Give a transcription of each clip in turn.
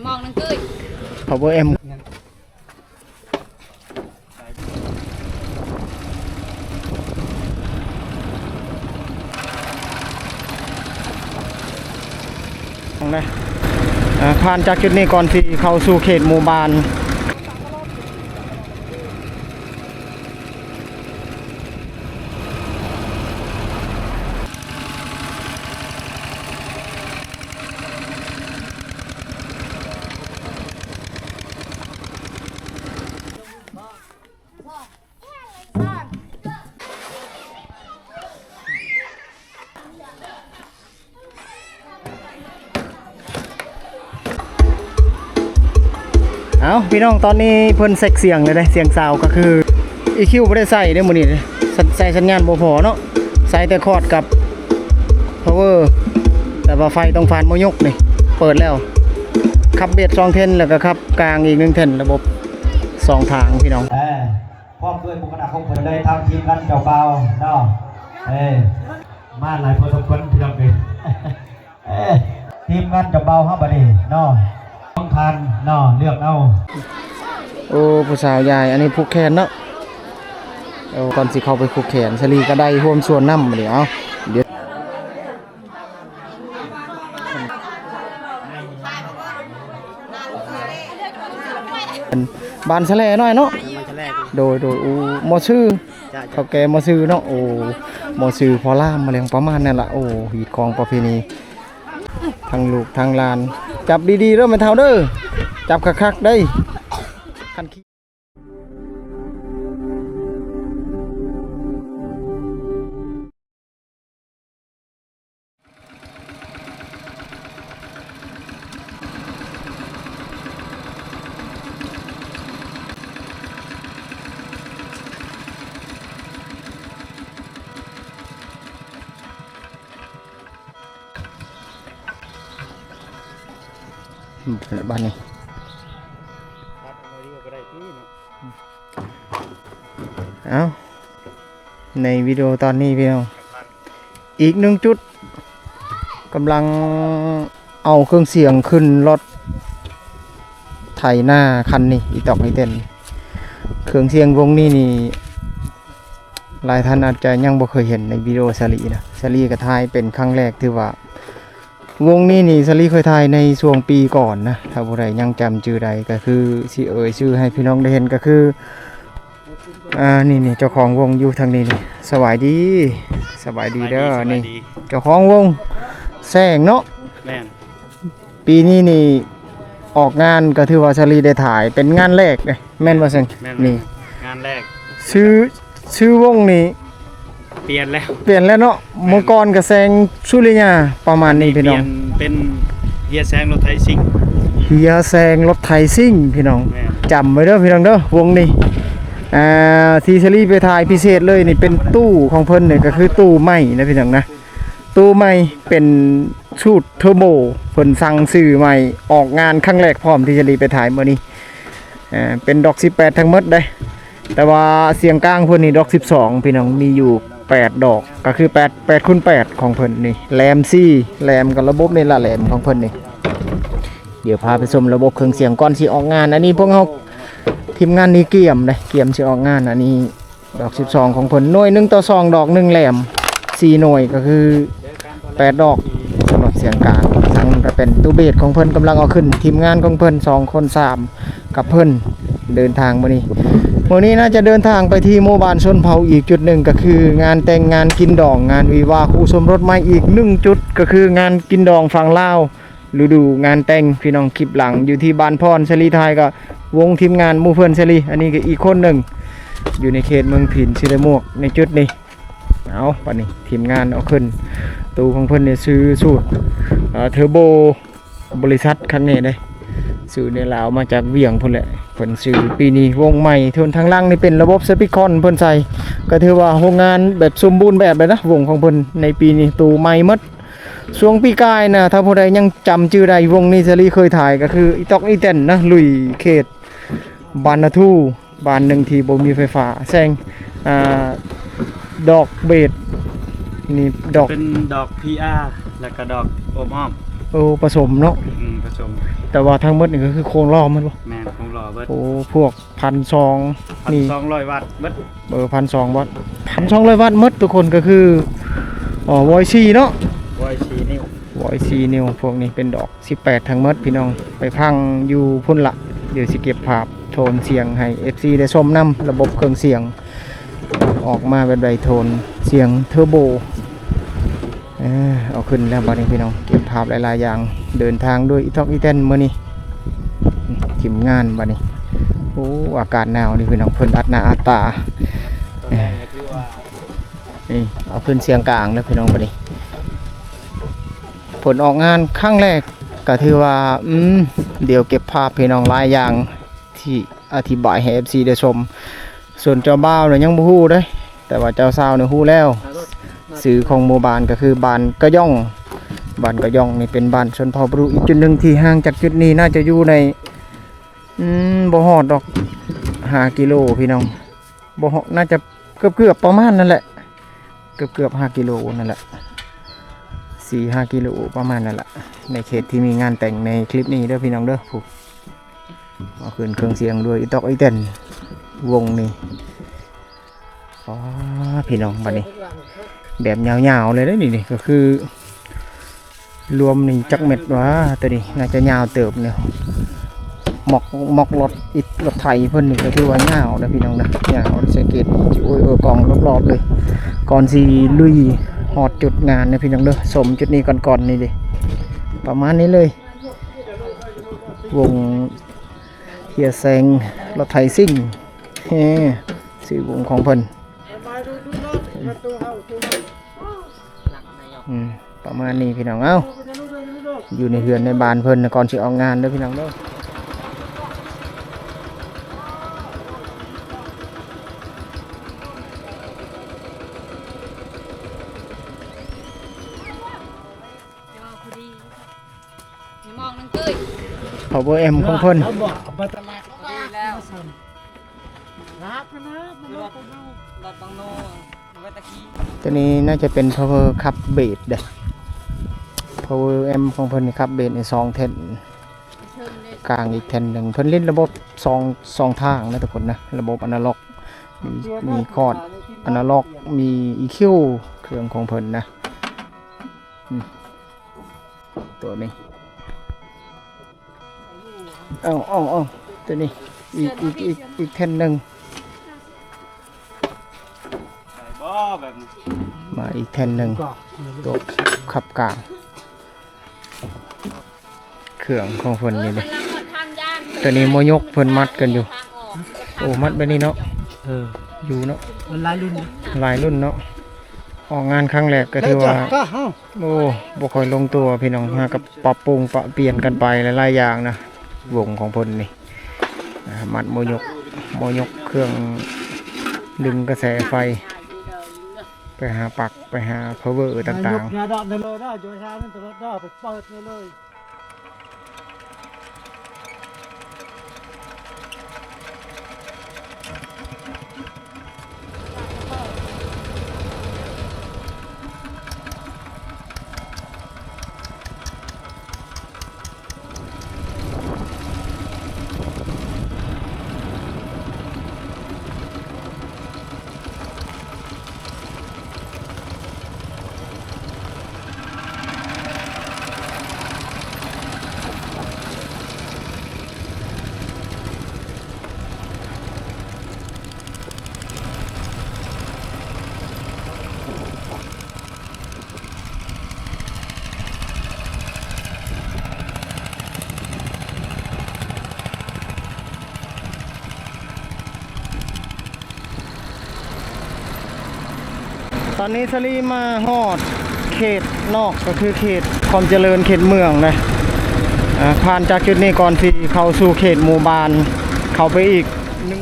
ອອກໜັງສື Power M ເອີ ຜ່ານຈາກຈຸດນີ້ກ່ອນທີ່ເຂົ້າສູ່ເຂດໝູ່ບ້ານ. ເອົ້າ ພີ່ນ້ອງ ຕອນນີ້ເພິ່ນເຊັກສຽງແລ້ວເດ້ ສຽງຊາວກໍຄື ອີຄິວ ບໍ່ໄດ້ໃສ່ເດ້ມື້ນີ້ເດ້ ສ- ໃສ່ສັນຍານບໍ່ພໍເນາະ ໃສ່ແຕ່ຄອດກັບ ພາວເວີ ແຕ່ວ່າໄຟຕ້ອງຟານບໍ່ຍົກນີ້ ເປີດແລ້ວ ຂັບເບສສອງແທ່ນ ແລ້ວກໍຂັບກາງອີກໜຶ່ງແທ່ນ ລະບົບສອງທາງ ພີ່ນ້ອງ. ເອີ ພ້ອມດ້ວຍບຸກຄະນະຂອງເພິ່ນເລີຍ ທາງທີມງານເຈົ້າບ່າວເນາະ ເອີ ມາຫຼາຍພໍສົມຄວນ ພີ່ນ້ອງເອີຍ ເອີ ທີມງານເຈົ້າບ່າວເຮົາບັດນີ້ເນາະ ຕ້ອງຜ່ານເນາະ ເລືອກເອົາ. ໂອ້ ຜູ້ສາວຢາຍ ອັນນີ້ຜູກແຂນເນາະ ໂອ້ ກ່ອນຊິເຂົ້າໄປຜູກແຂນ ສາລີກໍໄດ້ຮ່ວມສ່ວນນຳບັດນີ້ ເອົາ ດຽວ ບ້ານສະແຫຼນ້ອຍເນາະ ບ້ານສະແຫຼ ໂດຍ ໂດຍ ໂອ້ ໝໍຊື່ ເຖົ້າແກ່ໝໍຊື່ເນາະ ໂອ້ ໝໍຊື່ພໍ່ລາມມະແລງປະມານນັ້ນລະ ໂອ້ ຮີດຄອງປະເພນີ ທັງລູກທັງຫຼານ ຈັບດີໆເດີແມ່ເຖົ້າເດີ ຈັບຄັກໆເດີ ຄັນ ອືມ ບາດນີ້ ເອົ້າ ໃນວິດີໂອຕອນນີ້ພີ່ນ້ອງ ອີກໜຶ່ງຈຸດ ກຳລັງເອົາເຄື່ອງສຽງຂຶ້ນລົດໄຖນາຄັນນີ້ ອີຕອກອີເຕັນ ເຄື່ອງສຽງວົງນີ້ນີ້ ຫຼາຍທ່ານອາດຈະຍັງບໍ່ເຄີຍເຫັນໃນວິດີໂອສາລີນະ ສາລີກໍຖ່າຍເປັນຄັ້ງແລກ ຖືວ່າ ວົງນີ້ນີ້ສາລີເຄີຍຖ່າຍໃນຊ່ວງປີກ່ອນນະ ຖ້າຜູ້ໃດຍັງຈຳຈື່ໄດ້ ກໍຄືຊິເອີ່ຍຊື່ໃຫ້ພີ່ນ້ອງໄດ້ເຫັນ ກໍຄື ອ່າ ນີ້ໆ ເຈົ້າຂອງວົງຢູ່ທາງນີ້ນີ້ ສະບາຍດີ ສະບາຍດີເດີ ສະບາຍດີ ນີ້ ສະບາຍດີ ເຈົ້າຂອງວົງແຊງເນາະ ແມ່ນ ປີນີ້ນີ້ອອກງານກໍຖືວ່າສາລີໄດ້ຖ່າຍເປັນງານແລກເດ້ ແມ່ນບໍ່ແຊງ? ແມ່ນໆ ນີ້ ງານແລກ ຊື່ ຊື່ວົງນີ້ ປ່ຽນແລ້ວ ປ່ຽນແລ້ວເນາະ ແມ່ນ ເມື່ອກ່ອນກໍແຊງສຸລິຍາ ປະມານນີ້ພີ່ນ້ອງ ປ່ຽນເປັນເຮຍແຊງລົດໄຖຊິງ ເຮຍແຊງລົດໄຖຊິງ ພີ່ນ້ອງ ແມ່ນ ຈຳໄວ້ເດີພີ່ນ້ອງເດີ ວົງນີ້ ອ່າ ທີ່ສາລີໄປຖ່າຍພິເສດເລີຍນີ້ ເປັນຕູ້ຂອງເພິ່ນນີ້ ກໍຄືຕູ້ໃໝ່ນະພີ່ນ້ອງນະ ຕູ້ໃໝ່ເປັນສູດເທີໂບ ເພິ່ນສັ່ງຊື້ໃໝ່ ອອກງານຄັ້ງແລກພ້ອມ ທີ່ສາລີໄປຖ່າຍມື້ນີ້ ເປັນດອກສິບແປດທັງໝົດເດ້ ແຕ່ວ່າສຽງກາງເພິ່ນນີ້ດອກສິບສອງ ພີ່ນ້ອງ ມີຢູ່ແປດດອກ ກໍຄືແປດ ແປດຄູນແປດຂອງເພິ່ນນີ້ ແຫຼມສີ່ ແຫຼມກັບລະບົບນີ້ລະ ແຫຼມຂອງເພິ່ນນີ້ ດຽວພາໄປຊົມລະບົບເຄື່ອງສຽງກ່ອນຊິອອກງານ ອັນນີ້ພວກເຮົາທີມງານນີ້ກຽມເດ້ ກຽມຊິອອກງານ ອັນນີ້ ດອກສິບສອງຂອງເພິ່ນ ໜ່ວຍໜຶ່ງຕໍ່ສອງດອກ ໜຶ່ງແຫຼມ ສີ່ໜ່ວຍ ກໍຄືແປດດອກ ສຳລັບສຽງກາງ ທາງນັ້ນກໍເປັນຕູ້ເບສຂອງເພິ່ນ ກຳລັງເອົາຂຶ້ນ ທີມງານຂອງເພິ່ນສອງຄົນ ສາມ ກັບເພິ່ນເດີນທາງມື້ນີ້ ມື້ນີ້ໜ້າຈະເດີນທາງໄປທີ່ໝູ່ບ້ານຊົນເຜົ່າອີກຈຸດໜຶ່ງ ກໍຄືງານແຕ່ງງານກິນດອງ ງານວິວາຄູ່ສົມລົດໃໝ່ອີກໜຶ່ງຈຸດ ກໍຄືງານກິນດອງຝັ່ງລາວ ລະດູງານແຕ່ງ ພີ່ນ້ອງ ຄລິບຫຼັງຢູ່ທີ່ບ້ານພອນ ສາລີຖ່າຍກໍວົງທີມງານໝູ່ເພື່ອນສາລີ ອັນນີ້ກໍອີກຄົນໜຶ່ງຢູ່ໃນເຂດເມືອງພິນ ຊິໄດ້ໝວກໃນຈຸດນີ້ ເອົາ ບາດນີ້ທີມງານເອົາຂຶ້ນ ຕູ້ຂອງເພິ່ນນີ້ຊື່ສູດ ເອີ ເທີໂບ ບໍລິສັດຄັກແນ່ເດ້ ຊື້ໃນລາວມາຈາກວຽງພຸ້ນແຫຼະ ເພິ່ນຊື້ປີນີ້ ວົງໃໝ່ ເທິງທາງຫຼັງນີ້ເປັນລະບົບສະປີຄອນເພິ່ນໃສ່ ກໍຖືວ່າໂຮງງານແບບສົມບູນແບບເລີຍນະ ວົງຂອງເພິ່ນໃນປີນີ້ ຕູ້ໃໝ່ໝົດ ຊ່ວງປີກາຍນະ ຖ້າຜູ້ໃດຍັງຈຳຈື່ໄດ້ ວົງນີ້ສາລີເຄີຍຖ່າຍ ກໍຄືອີຕອກອີແຕນນະ ລຸຍເຂດບ້ານນາທູ ບ້ານໜຶ່ງທີ່ບໍ່ມີໄຟຟ້າ ແຊງ ອ່າ ດອກເບສ ນີ້ດອກ ເປັນດອກພີອາ ແລ້ວກໍດອກໂອມອ້ອມ ໂອ້ ປະສົມເນາະ ອືມ ແຕ່ວ່າທັງໝົດນີ້ກໍຄືໂຄງຫຼໍ່ແມ່ນບໍ່? ແມ່ນ ໂຄງຫຼໍ່ເບິດ. ໂອ້ ພວກ ພັນສອງ ນີ້ ພັນສອງຮ້ອຍວັດເບິດ. ເອີ ພັນສອງວັດ ພັນສອງຮ້ອຍວັດໝົດທຸກຄົນ ກໍຄື ເອີ ວອຍສີ່ເນາະ ວອຍສີ່ນິ້ວ ວອຍສີ່ນິ້ວ. ພວກນີ້ເປັນດອກສິບແປດທັງໝົດພີ່ນ້ອງ ໄປພັງຢູ່ພຸ້ນລະ. ດຽວຊິເກັບພາບໂທນສຽງໃຫ້ເອັບຊີໄດ້ຊົມນຳ ລະບົບເຄື່ອງສຽງອອກມາແບບໃດ ໂທນສຽງເທີໂບ. ເອີ ເອົາຂຶ້ນແລ້ວບັດນີ້ພີ່ນ້ອງ ເກັບພາບຫຼາຍໆຢ່າງ ເດີນທາງດ້ວຍອີທັອກອີແຕນມື້ນີ້ ທີມງານບັດນີ້. ໂອ້ ອາກາດໜາວນີ້ພີ່ນ້ອງ ເພິ່ນອັດໜ້າອັດຕາ. ເອີ ນີ້ເອົາຂຶ້ນສຽງກາງເດີພີ່ນ້ອງບັດນີ້. ເພິ່ນອອກງານຄັ້ງແລກ ກໍຖືວ່າ ອືມ ດຽວເກັບພາບພີ່ນ້ອງ ຫຼາຍຢ່າງທີ່ອະທິບາຍໃຫ້ເອັບຊີໄດ້ຊົມ. ສ່ວນເຈົ້າບ່າວນະຍັງບໍ່ຮູ້ເດ້ ແຕ່ວ່າເຈົ້າສາວນະຮູ້ແລ້ວ. ຊື່ຂອງໝູ່ບ້ານກໍຄືບ້ານກະຢອງ. ບ້ານກະຢອງນີ້ເປັນບ້ານຊົນເຜົ່າບຣູ ອີກຈຸດໜຶ່ງທີ່ຫ່າງຈາກຈຸດນີ້ ໜ້າຈະຢູ່ໃນ ອືມ ບໍ່ຮອດດອກຫ້າກິໂລພີ່ນ້ອງ. ບໍ່ຮອດ ໜ້າຈະເກືອບໆປະມານນັ້ນແຫຼະ ເກືອບໆຫ້າກິໂລນັ້ນແຫຼະ ສີ່ຫ້າກິໂລປະມານນັ້ນແຫຼະ. ໃນເຂດທີ່ມີງານແຕ່ງໃນຄລິບນີ້ເດີພີ່ນ້ອງເດີ. ຜູ້ ເອົາຂຶ້ນເຄື່ອງສຽງດ້ວຍອີຕອກອີແຕນ ວົງນີ້. ອໍ ພີ່ນ້ອງ ບັດນີ້ແບບຍາວໆເລີຍເດ້ນີ້. ນີ້ກໍຄືລວມນີ້ຈັກແມັດວະ? ໂຕນີ້ໜ້າຈະຍາວເຕີບນີ້. ໝອກ ໝອກລົດ ອິດລົດໄຖເພິ່ນນີ້ກໍຖືວ່າຍາວເດີພີ່ນ້ອງເດີ ຍາວ. ສັງເກດ ໂອ້ຍ ເອີ ກອງລອບໆເລີຍ. ກ່ອນຊິລຸຍຮອດຈຸດງານເດີພີ່ນ້ອງເດີ ຊົມຈຸດນີ້ກ່ອນໆ. ນີ້ເດ້ ປະມານນີ້ເລີຍ ວົງ ເຮຍແຊງລົດໄຖຊິງ ເຮ ຊື່ວົງຂອງເພິ່ນ. ອືມ ປະມານນີ້ພີ່ນ້ອງ. ເອົ້າ ຢູ່ໃນເຮືອນໃນບ້ານເພິ່ນ ກ່ອນຊິອອກງານເດີພີ່ນ້ອງເດີ. ພາວເວີແອັມຂອງເພິ່ນ ຕົວນີ້ໜ້າຈະເປັນພາວເວີຄັບເບສເດ້. ພາວເວີແອັມຂອງເພິ່ນນີ້ ຄັບເບສນີ້ສອງແທ່ນ ກາງອີກແທ່ນໜຶ່ງ. ເພິ່ນຫຼິ້ນລະບົບສອງ ສອງທາງນະທຸກຄົນນະ ລະບົບອານາລັອກ ມີ ມີຄອດອານາລັອກ ມີອີຄິວ ເຄື່ອງຂອງເພິ່ນນະ. ອືມ ຕົວນີ້ ເອົາ ເອົາ ເອົາ ຕົວນີ້ ອີກ ອີກ ອີກ ອີກແທ່ນໜຶ່ງ ມາອີກແທ່ນໜຶ່ງ ຕົວຂັບກາງ ເຄື່ອງຂອງເພິ່ນນີ້ເດ້. ຕົວນີ້ໝໍຍົກເພິ່ນມັດກັນຢູ່. ໂອ້ ມັດແບບນີ້ເນາະ. ເອີ ຢູ່ເນາະ ມັນຫຼາຍລຸ້ນ ຫຼາຍລຸ້ນເນາະ. ອອກງານຄັ້ງແລກກໍຖືວ່າ ໂອ້ ບໍ່ຄ່ອຍລົງຕົວພີ່ນ້ອງ ຫາກັບປັບປຸງປະປ່ຽນກັນໄປຫຼາຍໆຢ່າງນະ ວົງຂອງເພິ່ນນີ້. ອາ ມັດໝໍຍົກ ໝໍຍົກເຄື່ອງດຶງກະແສໄຟ ໄປຫາປັກ ໄປຫາພາວເວີຕ່າງໆ.ຕອນນີ້ສາລີມາຮອດເຂດນອກ ກໍຄືເຂດຄວາມຈະເລີນ ເຂດເມືອງນະ. ອາ ຜ່ານຈາກຈຸດນີ້ ກ່ອນຊິເຂົ້າສູ່ເຂດໝູ່ບ້ານ ເຂົ້າໄປອີກໜຶ່ງ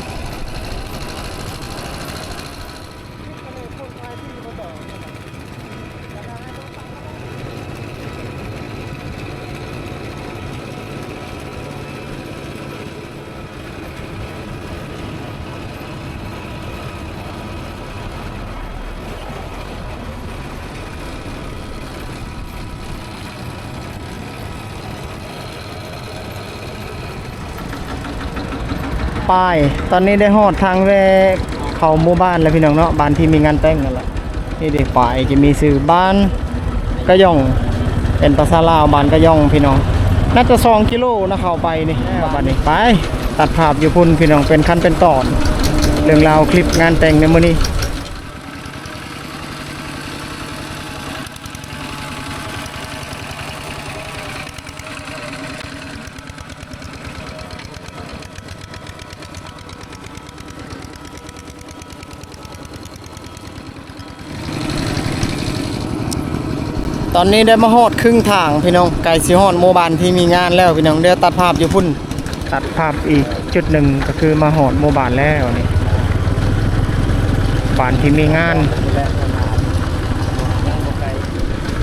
ໄປ ຕອນນີ້ໄດ້ຮອດທາງແວ່ເຂົ້າໝູ່ບ້ານແລ້ວພີ່ນ້ອງເນາະ, ບ້ານທີ່ມີງານແຕ່ງນັ້ນແຫຼະ. ນີ້ເດ້ ປ້າຍຈະມີຊື່ບ້ານກະຢອງ ເປັນພາສາລາວ ບ້ານກະຢອງພີ່ນ້ອງ. ໜ້າຈະສອງກິໂລນະ ເຂົ້າໄປນີ້. ບັດນີ້ໄປ ຕັດພາບຢູ່ພຸ້ນພີ່ນ້ອງ ເປັນຂັ້ນເປັນຕອນ ເລື່ອງລາວຄລິບງານແຕ່ງໃນມື້ນີ້. ຕອນນີ້ໄດ້ມາຮອດຄຶ່ງທາງພີ່ນ້ອງ, ໃກ້ຊິຮອດໝູ່ບ້ານທີ່ມີງານແລ້ວພີ່ນ້ອງ. ດຽວຕັດພາບຢູ່ພຸ້ນ ຕັດພາບອີກຈຸດໜຶ່ງ ກໍຄືມາຮອດໝູ່ບ້ານແລ້ວນີ້ ບ້ານທີ່ມີງານ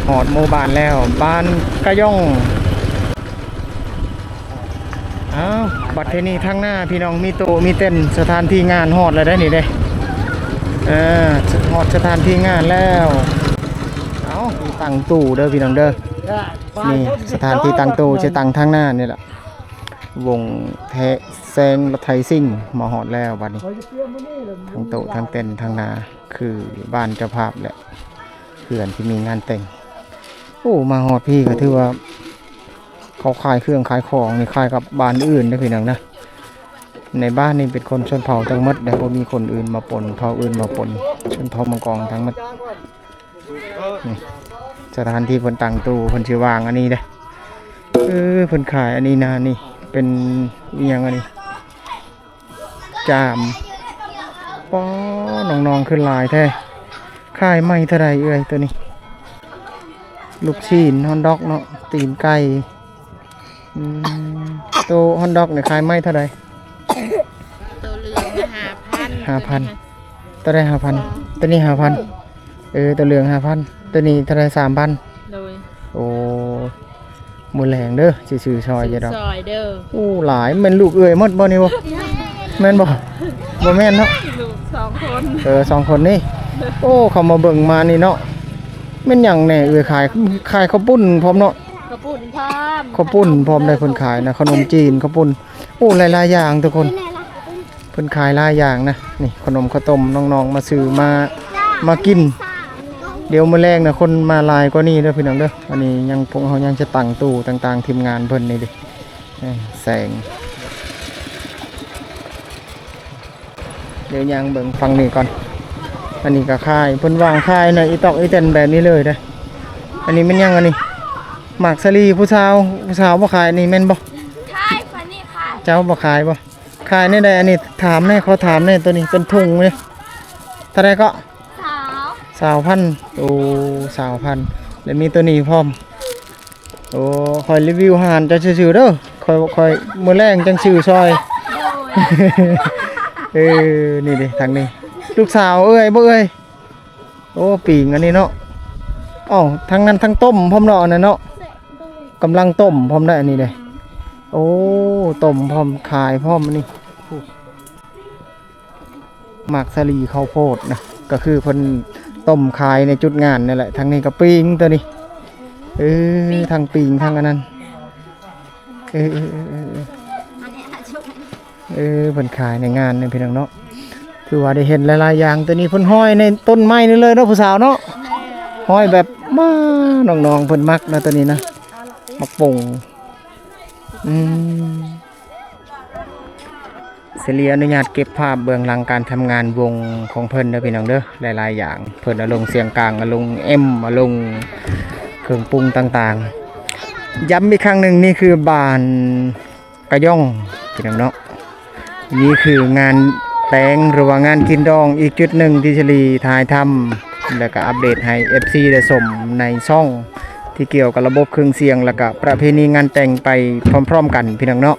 ຮອດໝູ່ບ້ານແລ້ວ ບ້ານກະຢອງ. ອ້າວ ບັດທີນີ້ທາງໜ້າພີ່ນ້ອງ ມີໂຕະມີເຕັນ ສະຖານທີ່ງານຮອດແລ້ວເດ້ນີ້ເດ້. ເອີ ຮອດສະຖານທີ່ງານແລ້ວ. ເອົ້າ ຕັ້ງຕູ້ເດີພີ່ນ້ອງເດີ. ນີ້ສະຖານທີ່ຕັ້ງຕູ້ ຈະຕັ້ງທາງໜ້ານີ້ລະ. ວົງແທະແຊງລົດໄຖຊິ່ງ ມາຮອດແລ້ວບັດນີ້. ທັງໂຕະທັງເຕັນທາງໜ້າ ຄືບ້ານເຈົ້າພາບແຫຼະ ເຮືອນທີ່ມີງານແຕ່ງ. ໂອ້ ມາຮອດພີ້ກໍຖືວ່າ ເຂົາຂາຍເຄື່ອງຂາຍຂອງນີ້ ຄ້າຍກັບບ້ານອື່ນເດ້ພີ່ນ້ອງນະ. ໃນບ້ານນີ້ເປັນຄົນຊົນເຜົ່າທັງໝົດເດ້ ບໍ່ມີຄົນອື່ນມາປົນ ເຜົ່າອື່ນມາປົນ ຊົນເຜົ່າມັງກອງທັງໝົດ. ນີ້ສະຖານທີ່ເພິ່ນຕັ້ງຕູ້ ເພິ່ນຊິວາງອັນນີ້ເດ້. ເອີ ເພິ່ນຂາຍອັນນີ້ນະ ນີ້ເປັນອີ່ຫຍັງອັນນີ້? ຈາມ. ປ້າ ນ້ອງໆ ຄືຫຼາຍແທ້. ຂາຍໄມ້ເທົ່າໃດເອື້ອຍໂຕນີ້? ລູກຊີ້ນ ຮອດດອກເນາະ ຕີນໄກ່. ອືມ ໂຕຮອດດອກນີ້ຂາຍໄມ້ເທົ່າໃດ? ໂຕເຫຼືອງຫ້າພັນ ຫ້າພັນ. ໂຕໃດຫ້າພັນ? ໂຕນີ້ຫ້າພັນ. ເອີ ໂຕເຫຼືອງຫ້າພັນ. ໂຕນີ້ເທົ່າໃດ? ສາມພັນ. ໂດຍ. ໂອ້ ມື້ແລງເດີ ຊິຊື້ຊ່ອຍຢູ່ດອກ ຊື້ຊ່ອຍເດີ. ໂອ້ ຫຼາຍ ແມ່ນລູກເອື້ອຍໝົດບໍ່ນີ້ບໍ່? ແມ່ນບໍ່? ບໍ່ແມ່ນເນາະ ລູກສອງຄົນ. ເອີ ສອງຄົນນີ້. ໂອ້ ເຂົ້າມາເບິ່ງມານີ້ເນາະ ແມ່ນຫຍັງແດ່ເອື້ອຍຂາຍ? ຂາຍເຂົ້າປຸ້ນພ້ອມເນາະ. ເຂົ້າປຸ້ນພ້ອມ ເຂົ້າປຸ້ນພ້ອມໄດ້ ເພິ່ນຂາຍນະ ຂະໜົມຈີນ ເຂົ້າປຸ້ນ. ໂອ້ ຫຼາຍໆຢ່າງທຸກຄົນ ເພິ່ນຂາຍຫຼາຍຢ່າງນະ. ນີ້ຂະໜົມເຂົ້າຕົ້ມ ນ້ອງໆມາຊື້ມາ ມາກິນ. ດຽວມື້ແລງນະ ຄົນມາຫຼາຍກວ່ານີ້ເດີພີ່ນ້ອງເດີ. ອັນນີ້ຍັງ ພວກເຮົາຍັງຈະຕັ້ງຕູ້ຕ່າງໆ ທີມງານເພິ່ນນີ້ເດ້. ເອີ ແສງ ດຽວຍ່າງເບິ່ງຝັ່ງນີ້ກ່ອນ. ອັນນີ້ກໍຂາຍ ເພິ່ນວາງຂາຍໃນອີຕອກອີແຕນແບບນີ້ເລີຍເດ້. ອັນນີ້ແມ່ນຫຍັງອັນນີ້? ໝາກສາລີ. ຜູ້ສາວ ຜູ້ສາວບໍ່ຂາຍນີ້ແມ່ນບໍ່? ຂາຍ ອັນນີ້ຂາຍ. ເຈົ້າບໍ່ຂາຍບໍ່? ຂາຍແນວໃດ? ອັນນີ້ຖາມແດ່ ຂໍຖາມແດ່ ໂຕນີ້ເປັນຖົງນີ້ ເທົ່າໃດເກາະ? ຊາວ ຊາວພັນ. ໂອ້ ຊາວພັນ. ແລ້ວມີໂຕນີ້ພ້ອມ. ໂອ້ ຂ້ອຍຣີວິວຮ້ານເຈົ້າຊື່ໆເດີ ຂ້ອຍ ຂ້ອຍ ມື້ແລງຈັ່ງຊື້ຊ່ອຍ. ໂດຍ. ເອີ ນີ້ເດ້ ທາງນີ້ ລູກສາວເອື້ອຍບໍ່ເອື້ອຍ? ໂອ້ ປີ້ງອັນນີ້ເນາະ. ເອົ້າ ທັງນັ້ນທັງຕົ້ມພ້ອມເນາະ ອັນນັ້ນເນາະ ກຳລັງຕົ້ມພ້ອມໄດ໋ ອັນນີ້ເດ້. ໂອ້ ຕົ້ມພ້ອມ ຂາຍພ້ອມ ອັນນີ້. ໝາກສາລີເຂົ້າໂພດນະ ກໍຄືເພິ່ນຕົ້ມຂາຍໃນຈຸດງານນັ້ນແຫຼະ. ທາງນີ້ກໍປີ້ງໂຕນີ້ ເອີ ທັງປີ້ງທັງອັນນັ້ນ. ເອີ ເອີ ເອີ ເອີ ເອີ ເພິ່ນຂາຍໃນງານນີ້ພີ່ນ້ອງເນາະ. ຄືວ່າໄດ້ເຫັນຫຼາຍໆຢ່າງ. ໂຕນີ້ເພິ່ນຫ້ອຍໃນຕົ້ນໄມ້ນີ້ເລີຍເນາະ ຜູ້ສາວເນາະ. ຫ້ອຍແບບ ມາ ນ້ອງໆເພິ່ນມັກນະ ໂຕນີ້ນະ ໝາກປົງ. ອືມ ສາລີອະນຸຍາດເກັບພາບເບື້ອງຫຼັງການທຳງານວົງຂອງເພິ່ນເດີພີ່ນ້ອງເດີ. ຫຼາຍໆຢ່າງ ເພິ່ນເອົາລົງສຽງກາງ ເອົາລົງແອມ ເອົາລົງເຄື່ອງປຸງຕ່າງໆ. ຢ້ຳອີກຄັ້ງໜຶ່ງ ນີ້ຄືບ້ານກະຢອງພີ່ນ້ອງເນາະ. ນີ້ຄືງານແຕ່ງ ຫຼືວ່າງານກິນດອງອີກຈຸດໜຶ່ງທີ່ສາລີຖ່າຍທຳ ແລ້ວກະອັບເດດໃຫ້ເອັຟຊີໄດ້ຊົມໃນຊ່ອງ ທີ່ກ່ຽວກັບລະບົບເຄື່ອງສຽງ ແລ້ວກະປະເພນີງານແຕ່ງໄປພ້ອມໆກັນພີ່ນ້ອງເນາະ.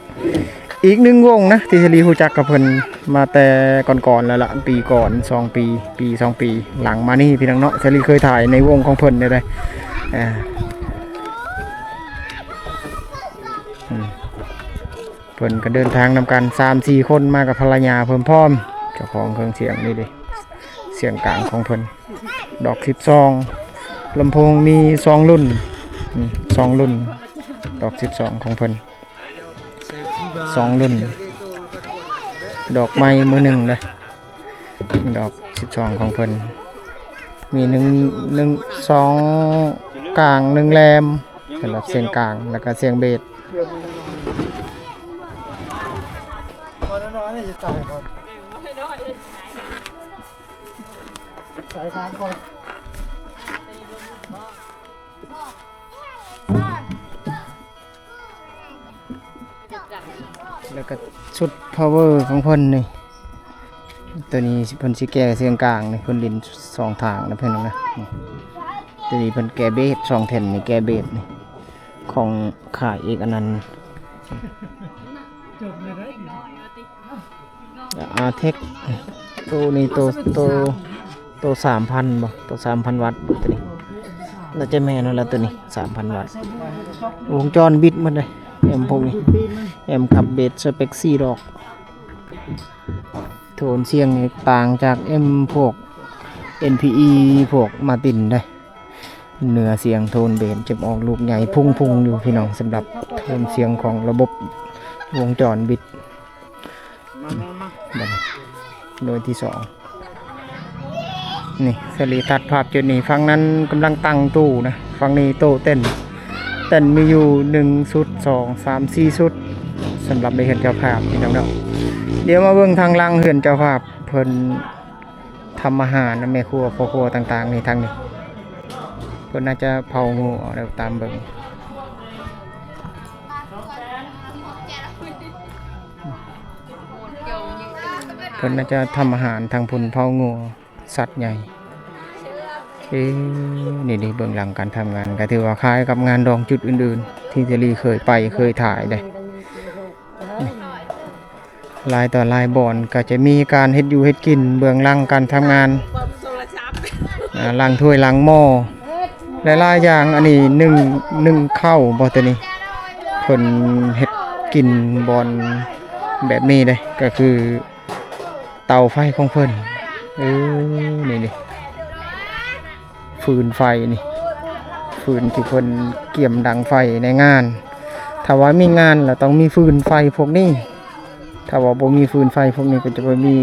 ອີກໜຶ່ງວົງນະ ທີ່ສາລີຮູ້ຈັກກັບເພິ່ນມາແຕ່ກ່ອນໆແລ້ວລະ ປີກ່ອນ ສອງປີ ປີສອງປີຫຼັງມານີ້ພີ່ນ້ອງເນາະ. ສາລີເຄີຍຖ່າຍໃນວົງຂອງເພິ່ນໄດ້ ອ່າ ອືມ ເພິ່ນກໍເດີນທາງນຳກັນສາມສີ່ຄົນ ມາກັບພັນລະຍາເພິ່ນພ້ອມ. ເຈົ້າຂອງເຄື່ອງສຽງນີ້ເດ້ ສຽງກາງຂອງເພິ່ນ ດອກສິບສອງ. ລຳໂພງມີສອງລຸ້ນ ອືມ ສອງລຸ້ນ ດອກສິບສອງຂອງເພິ່ນ ສອງລຸ້ນ. ດອກໄມ້ມື້ໜຶ່ງເດ້ ດອກສິບສອງຂອງເພິ່ນ ມີໜຶ່ງ ໜຶ່ງ ສອງກາງ ໜຶ່ງແຫຼມ ສຳລັບສຽງກາງ ແລ້ວກໍສຽງເບສ. ສາຍທາງກ່ອນ ແລ້ວກໍຊຸດພາວເວີຂອງເພິ່ນນີ້ ໂຕນີ້ເພິ່ນຊິແກ່ສຽງກາງນີ້ ເພິ່ນຫຼິ້ນສອງທາງນະເພິ່ນນະ ໂຕນີ້ເພິ່ນແກ່ເບສ ສອງແທ່ນນີ້ແກ່ເບສນີ້ ຂອງຄ້າຍເອກອະນັນ. ອາເທັກ ໂຕນີ້ໂຕ ໂຕ ໂຕສາມພັນບໍ່ ໂຕສາມພັນວັດ ໂຕນີ້ໜ້າຈະແມ່ນຫັ້ນລະ ໂຕນີ້ສາມພັນວັດ ວົງຈອນບິດໝົດເລີຍ ແອມພວກນີ້ ແອມຂັບເບສສະເປັກສີ່ດອກ ໂທນສຽງນີ້ຕ່າງຈາກແອມພວກເອັນພີອີ ພວກມາຕິນເດ້. ເນື້ອສຽງໂທນເບສຈະອອກລູກໃຫຍ່ພຸ້ງໆຢູ່ພີ່ນ້ອງ ສຳລັບໂທນສຽງຂອງລະບົບວົງຈອນບິດ. ບັດນີ້ໜ່ວຍທີສອງ ນີ້ ສະລີທັດພາບຈຸດນີ້ ຝັ່ງນັ້ນກຳລັງຕັ້ງຕູ້ນະ ຝັ່ງນີ້ໂຕເຕັ້ນ ເຕັ້ນມີຢູ່ໜຶ່ງຊຸດ ສອງ ສາມ ສີ່ຊຸດ ສຳລັບໃນເຮືອນເຈົ້າພາບພີ່ນ້ອງເນາະ. ດຽວມາເບິ່ງທາງຫຼັງເຮືອນເຈົ້າພາບ ເພິ່ນ ທຳອາຫານນະ ແມ່ຄົວ ພໍ່ຄົວຕ່າງໆ ນີ້ ທາງນີ້ ເພິ່ນໜ້າຈະເຜົາງົວແລ້ວ ຕາມເບິ່ງ ເພິ່ນໜ້າຈະທຳອາຫານທາງພຸ້ນ ເຜົາງົວ ສັດໃຫຍ່. ເອີ ນີ້ເດ້ ເບື້ອງຫຼັງການທຳງານ ກໍຖືວ່າຄ້າຍກັບງານດອງຈຸດອື່ນໆ ທີ່ສາລີເຄີຍໄປ ເຄີຍຖ່າຍເດ້. ຫຼາຍຕໍ່ຫຼາຍບ່ອນກໍຈະມີການເຮັດຢູ່ເຮັດກິນເບື້ອງຫຼັງການທຳງານ ອາ ລ້າງຖ້ວຍລ້າງໝໍ້ ຫຼາຍໆຢ່າງ. ອັນນີ້ໜຶ້ງ ໜຶ້ງເຂົ້າບໍ່ ໂຕນີ້ ເພິ່ນເຮັດກິນບ່ອນແບບນີ້ເດ້ ກໍຄືເຕົາໄຟຂອງເພິ່ນ. ເອີ ນີ້ເດ້ ຟືນໄຟນີ້ ຟືນທີ່ເພິ່ນກຽມດັງໄຟໃນງານ. ຖ້າວ່າມີງານລະຕ້ອງມີຟືນໄຟພວກນີ້ ຖ້າວ່າບໍ່ມີຟືນໄຟພວກນີ້ກໍຈະບໍ່ມີ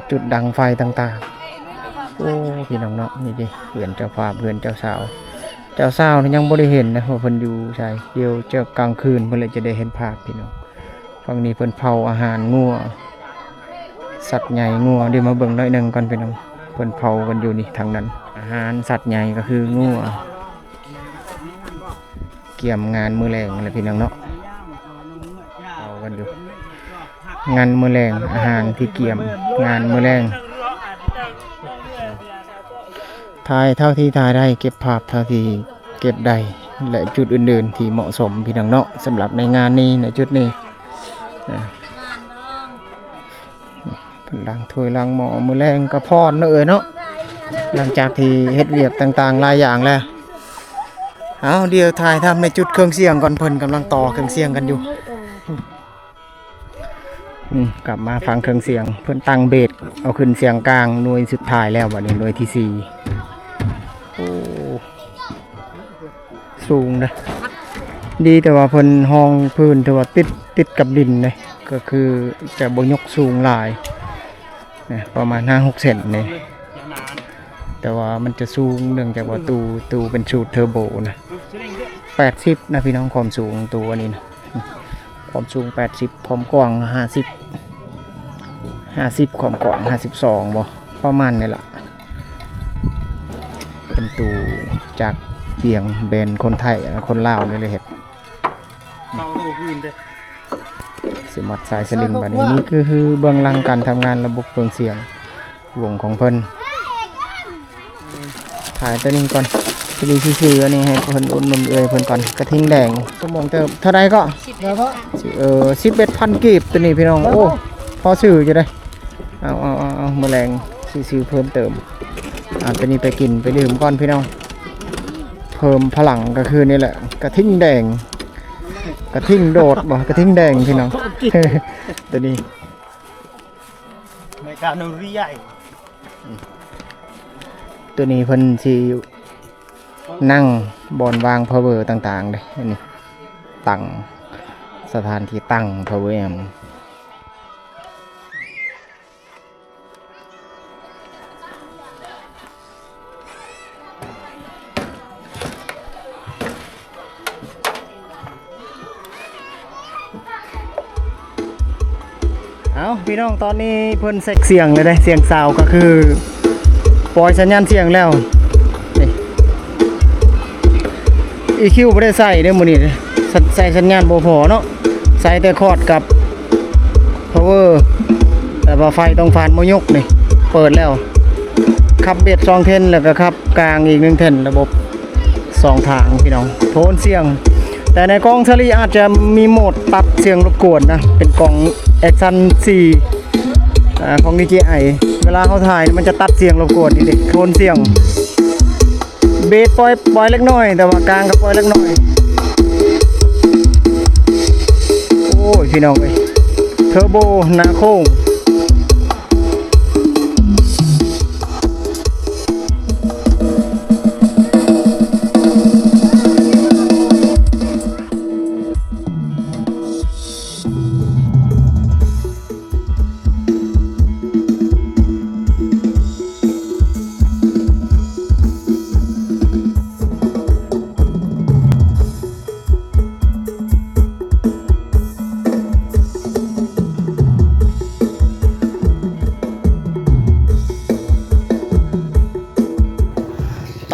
ຈຸດດັງໄຟຕ່າງໆ. ໂອ້ ພີ່ນ້ອງເນາະ ນີ້ເດ້ ເຮືອນເຈົ້າພາບ ເຮືອນເຈົ້າສາວ. ເຈົ້າສາວນີ້ຍັງບໍ່ໄດ້ເຫັນນະວ່າເພິ່ນຢູ່ໃສ ດຽວຈະກາງຄືນເພິ່ນລະຈະໄດ້ເຫັນພາບພີ່ນ້ອງ. ຝັ່ງນີ້ເພິ່ນເຜົາອາຫານງົວ ສັດໃຫຍ່ງົວ. ດຽວມາເບິ່ງໜ້ອຍໜຶ່ງກ່ອນພີ່ນ້ອງ ເພິ່ນເຜົາກັນຢູ່ນີ້ທາງນັ້ນ. ອາຫານສັດໃຫຍ່ກໍຄືງົວ ກຽມງານມື້ແລງແຫຼະພີ່ນ້ອງເນາະ ເຜົາກັນຢູ່ ງານມື້ແລງ ອາຫານທີ່ກຽມງານມື້ແລງ. ຖ່າຍເທົ່າທີ່ຖ່າຍໄດ້ ເກັບພາບເທົ່າທີ່ເກັບໄດ້ ແລະ ຈຸດອື່ນໆທີ່ເໝາະສົມພີ່ນ້ອງເນາະ ສຳລັບໃນງານນີ້ ໃນຈຸດນີ້ນະ. ເພິ່ນລ້າງຖ້ວຍລ້າງໝໍ້ ມື້ແລງກໍຜ່ອນເນາະເອີຍເນາະ ຫຼັງຈາກທີ່ເຮັດວຽກຕ່າງໆຫຼາຍຢ່າງແລ້ວ. ເອົາ ດຽວຖ່າຍທຳໃນຈຸດເຄື່ອງສຽງກ່ອນ ເພິ່ນກຳລັງຕໍ່ເຄື່ອງສຽງກັນຢູ່. ອືມ ກັບມາຟັງເຄື່ອງສຽງ ເພິ່ນຕັ້ງເບສ ເອົາຂຶ້ນສຽງກາງ ໜ່ວຍສຸດທ້າຍແລ້ວ ບັດນີ້ໜ່ວຍທີສີ່. ໂອ້ ສູງເດ້ ດີແຕ່ວ່າເພິ່ນຮອງພື້ນຖືວ່າຕິດ ຕິດກັບດິນເດ້ ກໍຄືຈະບໍ່ຍົກສູງຫຼາຍນະ ປະມານຫ້າຫົກເຊັນນີ້. ແຕ່ວ່າມັນຈະສູງ ເນື່ອງຈາກວ່າຕູ້ ຕູ້ເປັນສູດເທີໂບນະ. ແປດສິບນະພີ່ນ້ອງ ຄວາມສູງຕູ້ອັນນີ້ນະ ຄວາມສູງແປດສິບ ຄວາມກວ້າງຫ້າສິບ ຫ້າສິບ ຄວາມກວ້າງຫ້າສິບສອງບໍ່ ປະມານນີ້ລະ. ເປັນຕູ້ຈາກວຽງ ແບຣນຄົນໄທ ຄົນລາວນີ້ແຫຼະເຮັດ ເອົາໂຕອື່ນເດ້ ຊິມັດສາຍສະລິງ. ບັດນີ້ ນີ້ຄື ຄືເບື້ອງຫຼັງການທຳງານລະບົບເຄື່ອງສຽງ ວົງຂອງເພິ່ນ. ຖ່າຍຕົວນີ້ກ່ອນ ຕົວນີ້ຊື່ໆ ອັນນີ້ໃຫ້ເພິ່ນອຸດໜູນເອື້ອຍເພິ່ນກ່ອນ. ກະທິງແດງ ຊົ່ວໂມງເຕີບເທົ່າໃດກໍ? ສິບເອັດພັນ ເອີ ສິບເອັດພັນກີບ ຕົວນີ້ພີ່ນ້ອງ. ໂອ້ ພໍຊື້ຢູ່ເດ້. ເອົາ ເອົາ ເອົາ ເອົາ ມື້ແລງຊິຊື້ເພີ່ມເຕີມ. ອາ ຕົວນີ້ໄປກິນໄປດື່ມກ່ອນພີ່ນ້ອງ ເພີ່ມພະລັງກະຄືນີ້ແຫຼະ. ກະທິງແດງ ກະທິງໂດດບໍ່ ກະທິງແດງພີ່ນ້ອງ ຕົວນີ້. ໃນການເອົາເລື້ອຍ ຕົວນີ້ເພິ່ນຊິນັ່ງບ່ອນວາງພາວເວີຕ່າງໆເດ້. ອັນນີ້ຕັ້ງ ສະຖານທີ່ຕັ້ງພາວເວີແອມ ພີ່ນ້ອງ ຕອນນີ້ເພິ່ນເຊັກສຽງແລ້ວເດ້ ສຽງຊາວກໍຄືປ່ອຍສັນຍານສຽງແລ້ວ. ນີ້ ອີຄິວ ບໍ່ໄດ້ໃສ່ເດ້ມື້ນີ້ເດ້ ສ- ໃສ່ສັນຍານບໍ່ພໍເນາະ ໃສ່ແຕ່ຄອດກັບພາວເວີ ແຕ່ວ່າໄຟຕ້ອງຜ່ານບໍ່ຍົກນີ້ ເປີດແລ້ວ ຂັບເບສສອງແທ່ນ ແລ້ວກໍຂັບກາງອີກໜຶ່ງແທ່ນ ລະບົບ ສອງທາງພີ່ນ້ອງ ໂທນສຽງ. ແຕ່ໃນກ້ອງສາລີອາດຈະມີໂໝດປັບສຽງລົບກວນນະ ເປັນກ້ອງແອັກຊັນສີ່ ອາ ຂອງ ດີເຈໄອ ເວລາເຮົາຖ່າຍມັນຈະຕັດສຽງລົບກວນນີ້ເດ້ ໂທນສຽງ ເບສປ່ອຍ ປ່ອຍເລັກນ້ອຍ ແຕ່ວ່າກາງກໍປ່ອຍເລັກນ້ອຍ. ໂອ້ຍ ພີ່ນ້ອງເອີຍ ເທີໂບໜ້າໂຄ້ງ.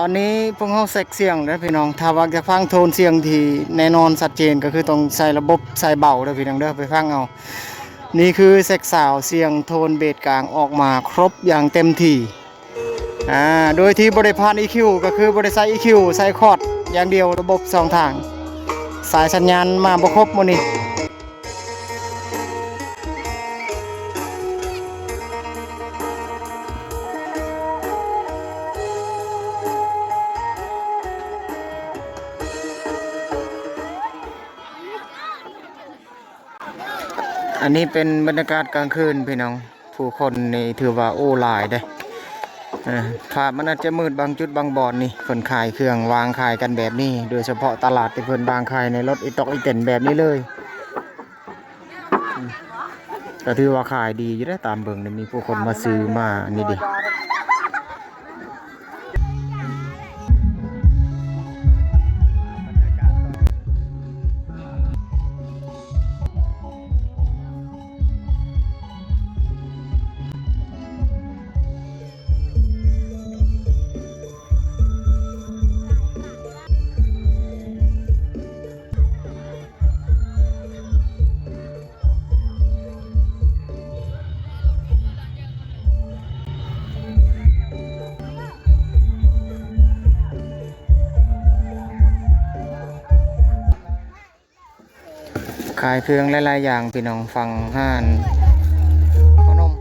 ຕອນນີ້ພວກເຮົາເຊັກສຽງແລ້ວພີ່ນ້ອງ ຖ້າວ່າຢາກຟັງໂທນສຽງທີ່ແນ່ນອນຊັດເຈນ ກໍຄືຕ້ອງໃສ່ລະບົບໃສ່ເບົາເດີພີ່ນ້ອງເດີ ໄປຟັງເອົາ. ນີ້ຄືເຊັກຊາວ ສຽງໂທນເບສກາງອອກມາຄົບຢ່າງເຕັມທີ່ ອາ ໂດຍທີ່ບໍ່ໄດ້ຜ່ານອີຄິວ ກໍຄືບໍ່ໄດ້ໃສ່ອີຄິວ ໃສ່ຄອດຢ່າງດຽວ ລະບົບສອງທາງ ສາຍສັນຍານມາບໍ່ຄົບມື້ນີ້. ອັນນີ້ເປັນບັນຍາກາດກາງຄືນພີ່ນ້ອງ ຜູ້ຄົນນີ້ຖືວ່າ ໂອ້ ຫຼາຍເດ້. ເອີ ພາບມັນອາດຈະມືດບາງຈຸດບາງບ່ອນນີ້ ເພິ່ນຂາຍເຄື່ອງວາງຂາຍກັນແບບນີ້ ໂດຍສະເພາະຕະຫຼາດທີ່ເພິ່ນວາງຂາຍໃນລົດອີຕອກອີເຕັນແບບນີ້ເລີຍ. ກໍຖືວ່າຂາຍດີຢູ່ເດ້ ຕາມເບິ່ງນີ້ມີຜູ້ຄົນມາຊື້ມານີ້ເດ້. ຂາຍເຄື່ອງຫຼາຍໆຢ່າງພີ່ນ້ອງ ຝັ່ງຮ້ານເຂົ້າໜົມ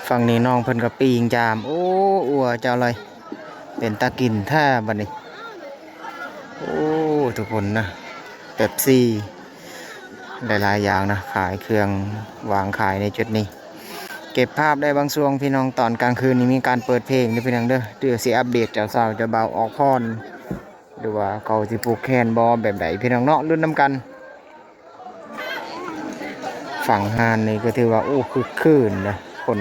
ຝັ່ງນີ້ນ້ອງເພິ່ນກໍປີ້ງຈາມ ໂອ້ ອົວເຈົ້າເລີຍ ເປັນຕາກິນແທ້ບັດນີ້. ໂອ້ ທຸກຄົນນະ ເປັບຊີ ຫຼາຍໆຢ່າງນະ ຂາຍເຄື່ອງວາງຂາຍໃນຈຸດນີ້. ເກັບພາບໄດ້ບາງຊ່ວງພີ່ນ້ອງ ຕອນກາງຄືນນີ້ມີການເປີດເພງເດີພີ່ນ້ອງເດີ. ດຽວຊິອັບເດດເຈົ້າສາວເຈົ້າບ່າວອອກພອນ ຫຼືວ່າເຂົາຊິຜູກແຂນບໍ່ ແບບໃດພີ່ນ້ອງເນາະ ລຸ້ນນຳກັນ. ຝັ່ງຮ້ານນີ້ກໍຖືວ່າ ໂອ້ ຄຶກຄື້ນນະ ຄົນ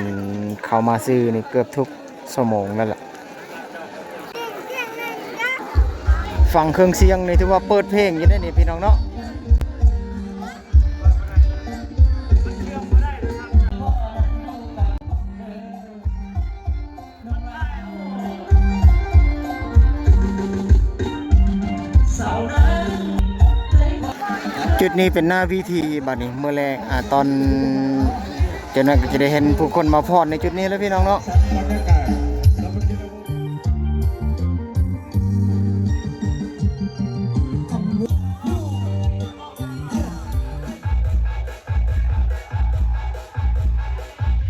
ເຂົ້າມາຊື້ນີ້ເກືອບທຸກຊົ່ວໂມງແລ້ວລະ. ຝັ່ງເຄື່ອງສຽງນີ້ຖືວ່າເປີດເພງຢູ່ເດ້ນີ້ພີ່ນ້ອງເນາະ. ຈຸດນີ້ເປັນໜ້າເວທີ ບັດນີ້ມື້ແລງ ອາ ຕອນຈັກໜ້ອຍກໍຈະໄດ້ເຫັນຜູ້ຄົນມາຟ້ອນໃນຈຸດນີ້ແລ້ວພີ່ນ້ອງເນາະ. ເ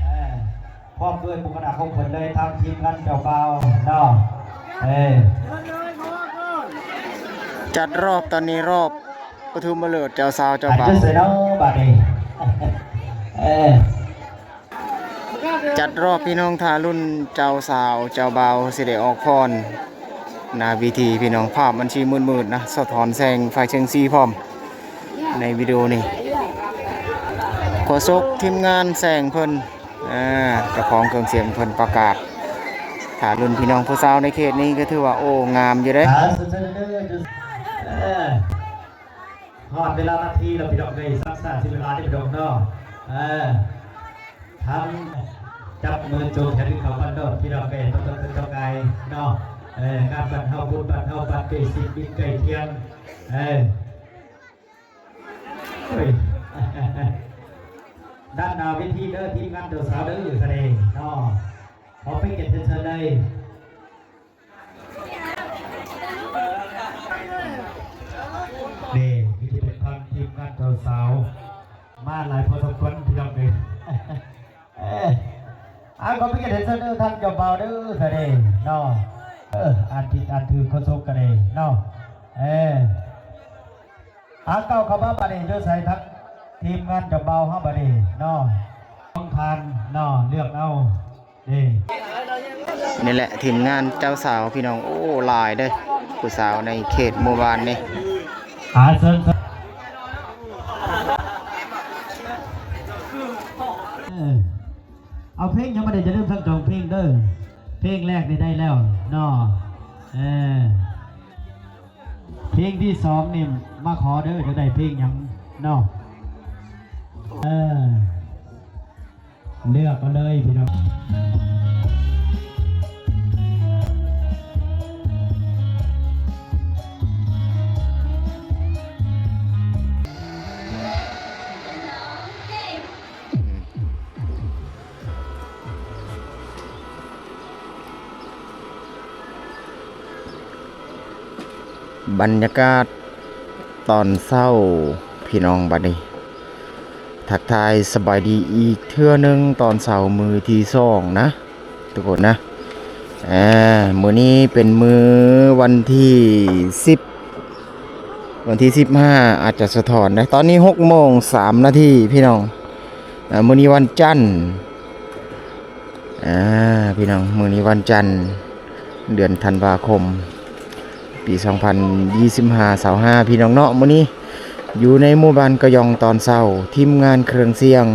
ອີ ພ້ອມດ້ວຍໝູ່ຄະນະຂອງເພິ່ນເລີຍ ທັງທີມງານເຈົ້າບ່າວເນາະ. ເອີ ຈັດຮອບ ຕອນນີ້ຮອບປະຖົມມະເລີກເຈົ້າສາວເຈົ້າບ່າວ ຈັດຮອບພີ່ນ້ອງ ຖ້າລຸ້ນເຈົ້າສາວເຈົ້າບ່າວຊິໄດ້ອອກພອນ. ໜ້າເວທີພີ່ນ້ອງ ພາບມັນຊິມືດໆນະ ສະທ້ອນແສງໄຟແສງສີພ້ອມໃນວິດີໂອນີ້. ໂຄສົກທີມງານແສງເພິ່ນ ອາ ເຈົ້າຂອງເຄື່ອງສຽງເພິ່ນປະກາດ. ຖ້າລຸ້ນພີ່ນ້ອງຜູ້ສາວໃນເຂດນີ້ກໍຖືວ່າ ໂອ້ ງາມຢູ່ເດ້. ອ່າ ສຸດຍອດເລີຍ ເອີ. ຮອດເວລານາທີແລ້ວພີ່ນ້ອງເອີຍ ສັກສາຊິເວລາເດ້ພີ່ນ້ອງເນາະ. ເອີ ທັງຈັບມືຈູງແຂນຂຶ້ນເຂົ້າບັນໂດດພີ່ນ້ອງເອີຍ ບໍ່ຕ້ອງເປັນເຈົ້າກາຍເນາະ. ເອີ ງານບ້ານເຮົາ ບຸນບ້ານເຮົາ ບ້ານໃກ້ຊິດມິດໃກ້ຄຽງ. ເອີ ໂອ້ຍ ດ້ານໜ້າເວທີເດີ ທີມງານເຈົ້າສາວເດີ ສະເດເນາະ. ຂໍເປັນກຽດເຊີນເລີຍ. ນີ້ ມີແຕ່ເປັນທາງທີມງານເຈົ້າສາວ ມາຫຼາຍພໍສົມຄວນພີ່ນ້ອງເອີຍ. ເອີ ເອົາ ຂໍເປັນກຽດເຊີນເດີ ທາງເຈົ້າບ່າວເດີ ສະເດເນາະ. ເອີ ອ່ານຜິດອ່ານຖືກຂໍໂທດກະເດເນາະ. ເອີ ອາ ກ້າວເຂົ້າມາບາດນີ້ ຢູ່ໃສທັງທີມງານເຈົ້າບ່າວເຮົາບາດນີ້ເນາະ ຂອງທ່ານເນາະ ເລືອກເອົາເດ້. ນີ້ແຫຼະທີມງານເຈົ້າສາວພີ່ນ້ອງ ໂອ້ ຫຼາຍເດ້ ຜູ້ສາວໃນເຂດໝູ່ບ້ານນີ້. ອາ ເຊີນ ເອີ ເອົາເພງຍັງບໍ່ໄດ້ ຢ່າລືມສັ່ງຈອງເພງເດີ. ເພງແລກນີ້ໄດ້ແລ້ວເນາະ ເອີ ເພງທີສອງນີ້ມາຂໍເດີ ຈະໄດ້ເພງຫຍັງເນາະ. ເອີ ເລືອກເອົາເລີຍພີ່ນ້ອງ. ບັນຍາກາດຕອນເຊົ້າພີ່ນ້ອງ ບັດນີ້ທັກທາຍສະບາຍດີອີກເທື່ອໜຶ່ງຕອນເຊົ້າມື້ທີສອງນະ ທຸກຄົນນະ. ອາ ມື້ນີ້ເປັນມື້ວັນທີສິບ ວັນທີສິບຫ້າ ອາດຈະສະທ້ອນນະ. ຕອນນີ້ຫົກໂມງສາມນາທີພີ່ນ້ອງ. ອາ ມື້ນີ້ວັນຈັນ ອາ ພີ່ນ້ອງ ມື້ນີ້ວັນຈັນ ເດືອນທັນວາຄົມ ປີສອງພັນຊາວຫ້າ ຊາວຫ້າ ພີ່ນ້ອງເນາະ. ມື້ນີ້ຢູ່ໃນໝູ່ບ້ານກະຢອງຕອນເຊົ້າ ທີມງານເຄື່ອງສຽງ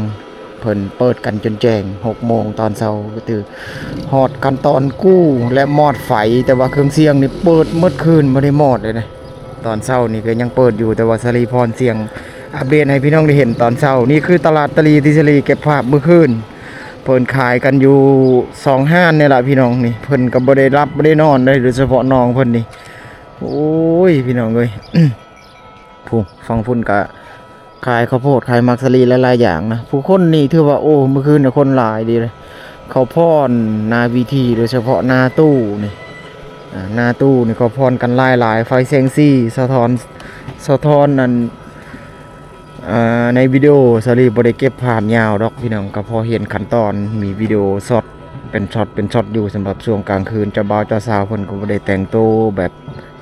ເພິ່ນເປີດກັນຈົນແຈ້ງ ຫົກໂມງຕອນເຊົ້າ ກໍຖືຮອດຂັ້ນຕອນກູ້ ແລະ ມອດໄຟ ແຕ່ວ່າເຄື່ອງສຽງນີ້ເປີດໝົດຄືນ ບໍ່ໄດ້ມອດເລີຍນະ. ຕອນເຊົ້ານີ້ກໍຍັງເປີດຢູ່ ແຕ່ວ່າສາລີພອນສຽງອັບເດດໃຫ້ພີ່ນ້ອງໄດ້ເຫັນຕອນເຊົ້າ. ນີ້ຄືຕະຫຼາດຕາລີທີ່ສາລີເກັບພາບມື້ຄືນ ເພິ່ນຂາຍກັນຢູ່ສອງຮ້ານນີ້ລະພີ່ນ້ອງ. ນີ້ເພິ່ນກໍບໍ່ໄດ້ຫຼັບບໍ່ໄດ້ນອນເດ້ ໂດຍສະເພາະນ້ອງເພິ່ນນີ້. ໂອ້ຍ ພີ່ນ້ອງເອີຍ ຜູ້ ຝັ່ງພຸ້ນກະຂາຍເຂົ້າໂພດ ຂາຍໝາກສາລີ ຫຼາຍໆຢ່າງນະ. ຜູ້ຄົນນີ້ຖືວ່າ ໂອ້ ມື້ຄືນນີ້ຄົນຫຼາຍດີເລີຍ. ເຂົາພອນໜ້າເວທີ ໂດຍສະເພາະໜ້າຕູ້ນີ້ ອາ ໜ້າຕູ້ນີ້ເຂົາພອນກັນຫຼາຍໆ ໄຟແສງສີສະທ້ອນ ສະທ້ອນອັນ ອາ ໃນວິດີໂອສາລີບໍ່ໄດ້ເກັບພາບຍາວດອກພີ່ນ້ອງ ກໍພໍເຫັນຂັ້ນຕອນ ມີວິດີໂອຊັອດ ເປັນຊັອດ ເປັນຊັອດຢູ່. ສຳລັບຊ່ວງກາງຄືນ ເຈົ້າບ່າວເຈົ້າສາວເພິ່ນກໍບໍ່ໄດ້ແຕ່ງໂຕແບບ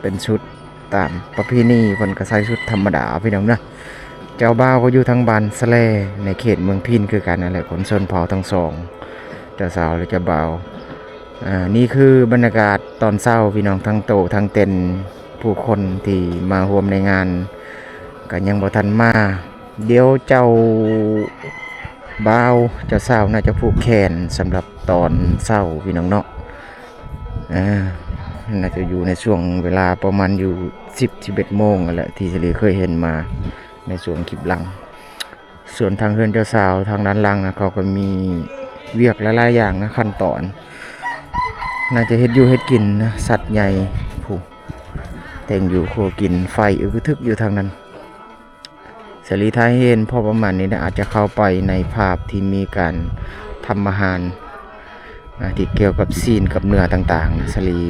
ເປັນຊຸດ ຕາມປະເພນີ ເພິ່ນກໍໃສ່ຊຸດທຳມະດາພີ່ນ້ອງນະ. ເຈົ້າບ່າວກໍຢູ່ທາງບ້ານສະແລ ໃນເຂດເມືອງພິນຄືກັນນັ້ນແຫຼະ ຄົນຊົນເຜົ່າທັງສອງ ເຈົ້າສາວ ແລະ ເຈົ້າບ່າວ. ອາ ນີ້ຄືບັນຍາກາດຕອນເຊົ້າພີ່ນ້ອງ ທັງໂຕະທັງເຕັນ ຜູ້ຄົນທີ່ມາຮ່ວມໃນງານກໍຍັງບໍ່ທັນມາ. ດຽວເຈົ້າບ່າວເຈົ້າສາວໜ້າຈະຜູກແຂນສຳລັບຕອນເຊົ້າພີ່ນ້ອງເນາະ. ອາ ໜ້າຈະຢູ່ໃນຊ່ວງເວລາປະມານຢູ່ສິບ ສິບເອັດໂມງຫັ້ນແຫຼະ ທີ່ສາລີເຄີຍເຫັນມາໃນຊ່ວງຄລິບຫຼັງ. ສ່ວນທາງເຮືອນເຈົ້າສາວທາງດ້ານຫຼັງນະ ເຂົາກໍມີວຽກຫຼາຍໆຢ່າງນະ ຂັ້ນຕອນ ໜ້າຈະເຮັດຢູ່ເຮັດກິນນະ ສັດໃຫຍ່ ຜູ້ ແຕ່ງຢູ່ຄົວກິນ ໄຟອຶກອະທຶກຢູ່ທາງນັ້ນ. ສາລີຖ່າຍໃຫ້ເຫັນພໍປະມານນີ້ນະ ອາດຈະເຂົ້າໄປໃນພາບທີ່ມີການທຳອາຫານ ອາ ທີ່ກ່ຽວກັບຊີ້ນກັບເນື້ອຕ່າງໆ ສາລີ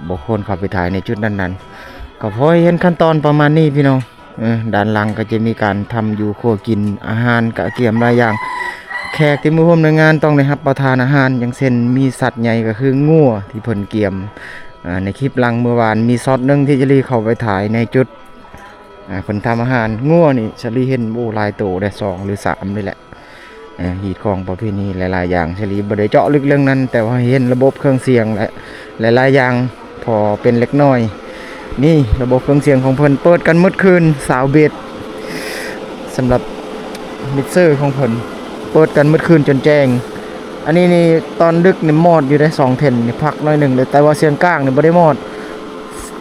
ບໍ່ຄວນເຂົ້າໄປຖ່າຍໃນຈຸດນັ້ນໆ. ກໍພໍໃຫ້ເຫັນຂັ້ນຕອນປະມານນີ້ພີ່ນ້ອງ. ເອີ ດ້ານຫຼັງກໍຈະມີການທຳຢູ່ຄົວກິນ ອາຫານກະກຽມຫຼາຍຢ່າງ. ແຂກທີ່ມາຮ່ວມໃນງານຕ້ອງໄດ້ຮັບປະທານອາຫານ ຢ່າງເຊັ່ນ ມີສັດໃຫຍ່ກໍຄືງົວທີ່ເພິ່ນກຽມ. ອາ ໃນຄລິບຫຼັງມື້ວານ ມີຊັອດໜຶ່ງທີ່ສາລີເຂົ້າໄປຖ່າຍໃນຈຸດ ອາ ເພິ່ນທຳອາຫານງົວນີ້ ສາລີເຫັນ ໂອ້ ຫຼາຍໂຕເດ້ ສອງຫຼືສາມນີ້ແຫຼະ. ເອີ ຮີດຄອງປະເພນີຫຼາຍໆຢ່າງ ສາລີບໍ່ໄດ້ເຈາະເລິກເລື່ອງນັ້ນ ແຕ່ວ່າເຫັນລະບົບເຄື່ອງສຽງ ແລະ ຫຼາຍໆຢ່າງ ພໍເປັນເລັກນ້ອຍ. ນີ້ລະບົບເຄື່ອງສຽງຂອງເພິ່ນ ເປີດກັນໝົດຄືນ ຊາວເບດ ສຳລັບມິກເຊີຂອງເພິ່ນ ເປີດກັນໝົດຄືນຈົນແຈ້ງ. ອັນນີ້ນີ້ຕອນດຶກນີ້ມອດຢູ່ເດ້ ສອງເທັນນີ້ພັກໜ້ອຍໜຶ່ງເດ້ ແຕ່ວ່າສຽງກາງນີ້ບໍ່ໄດ້ມອດ.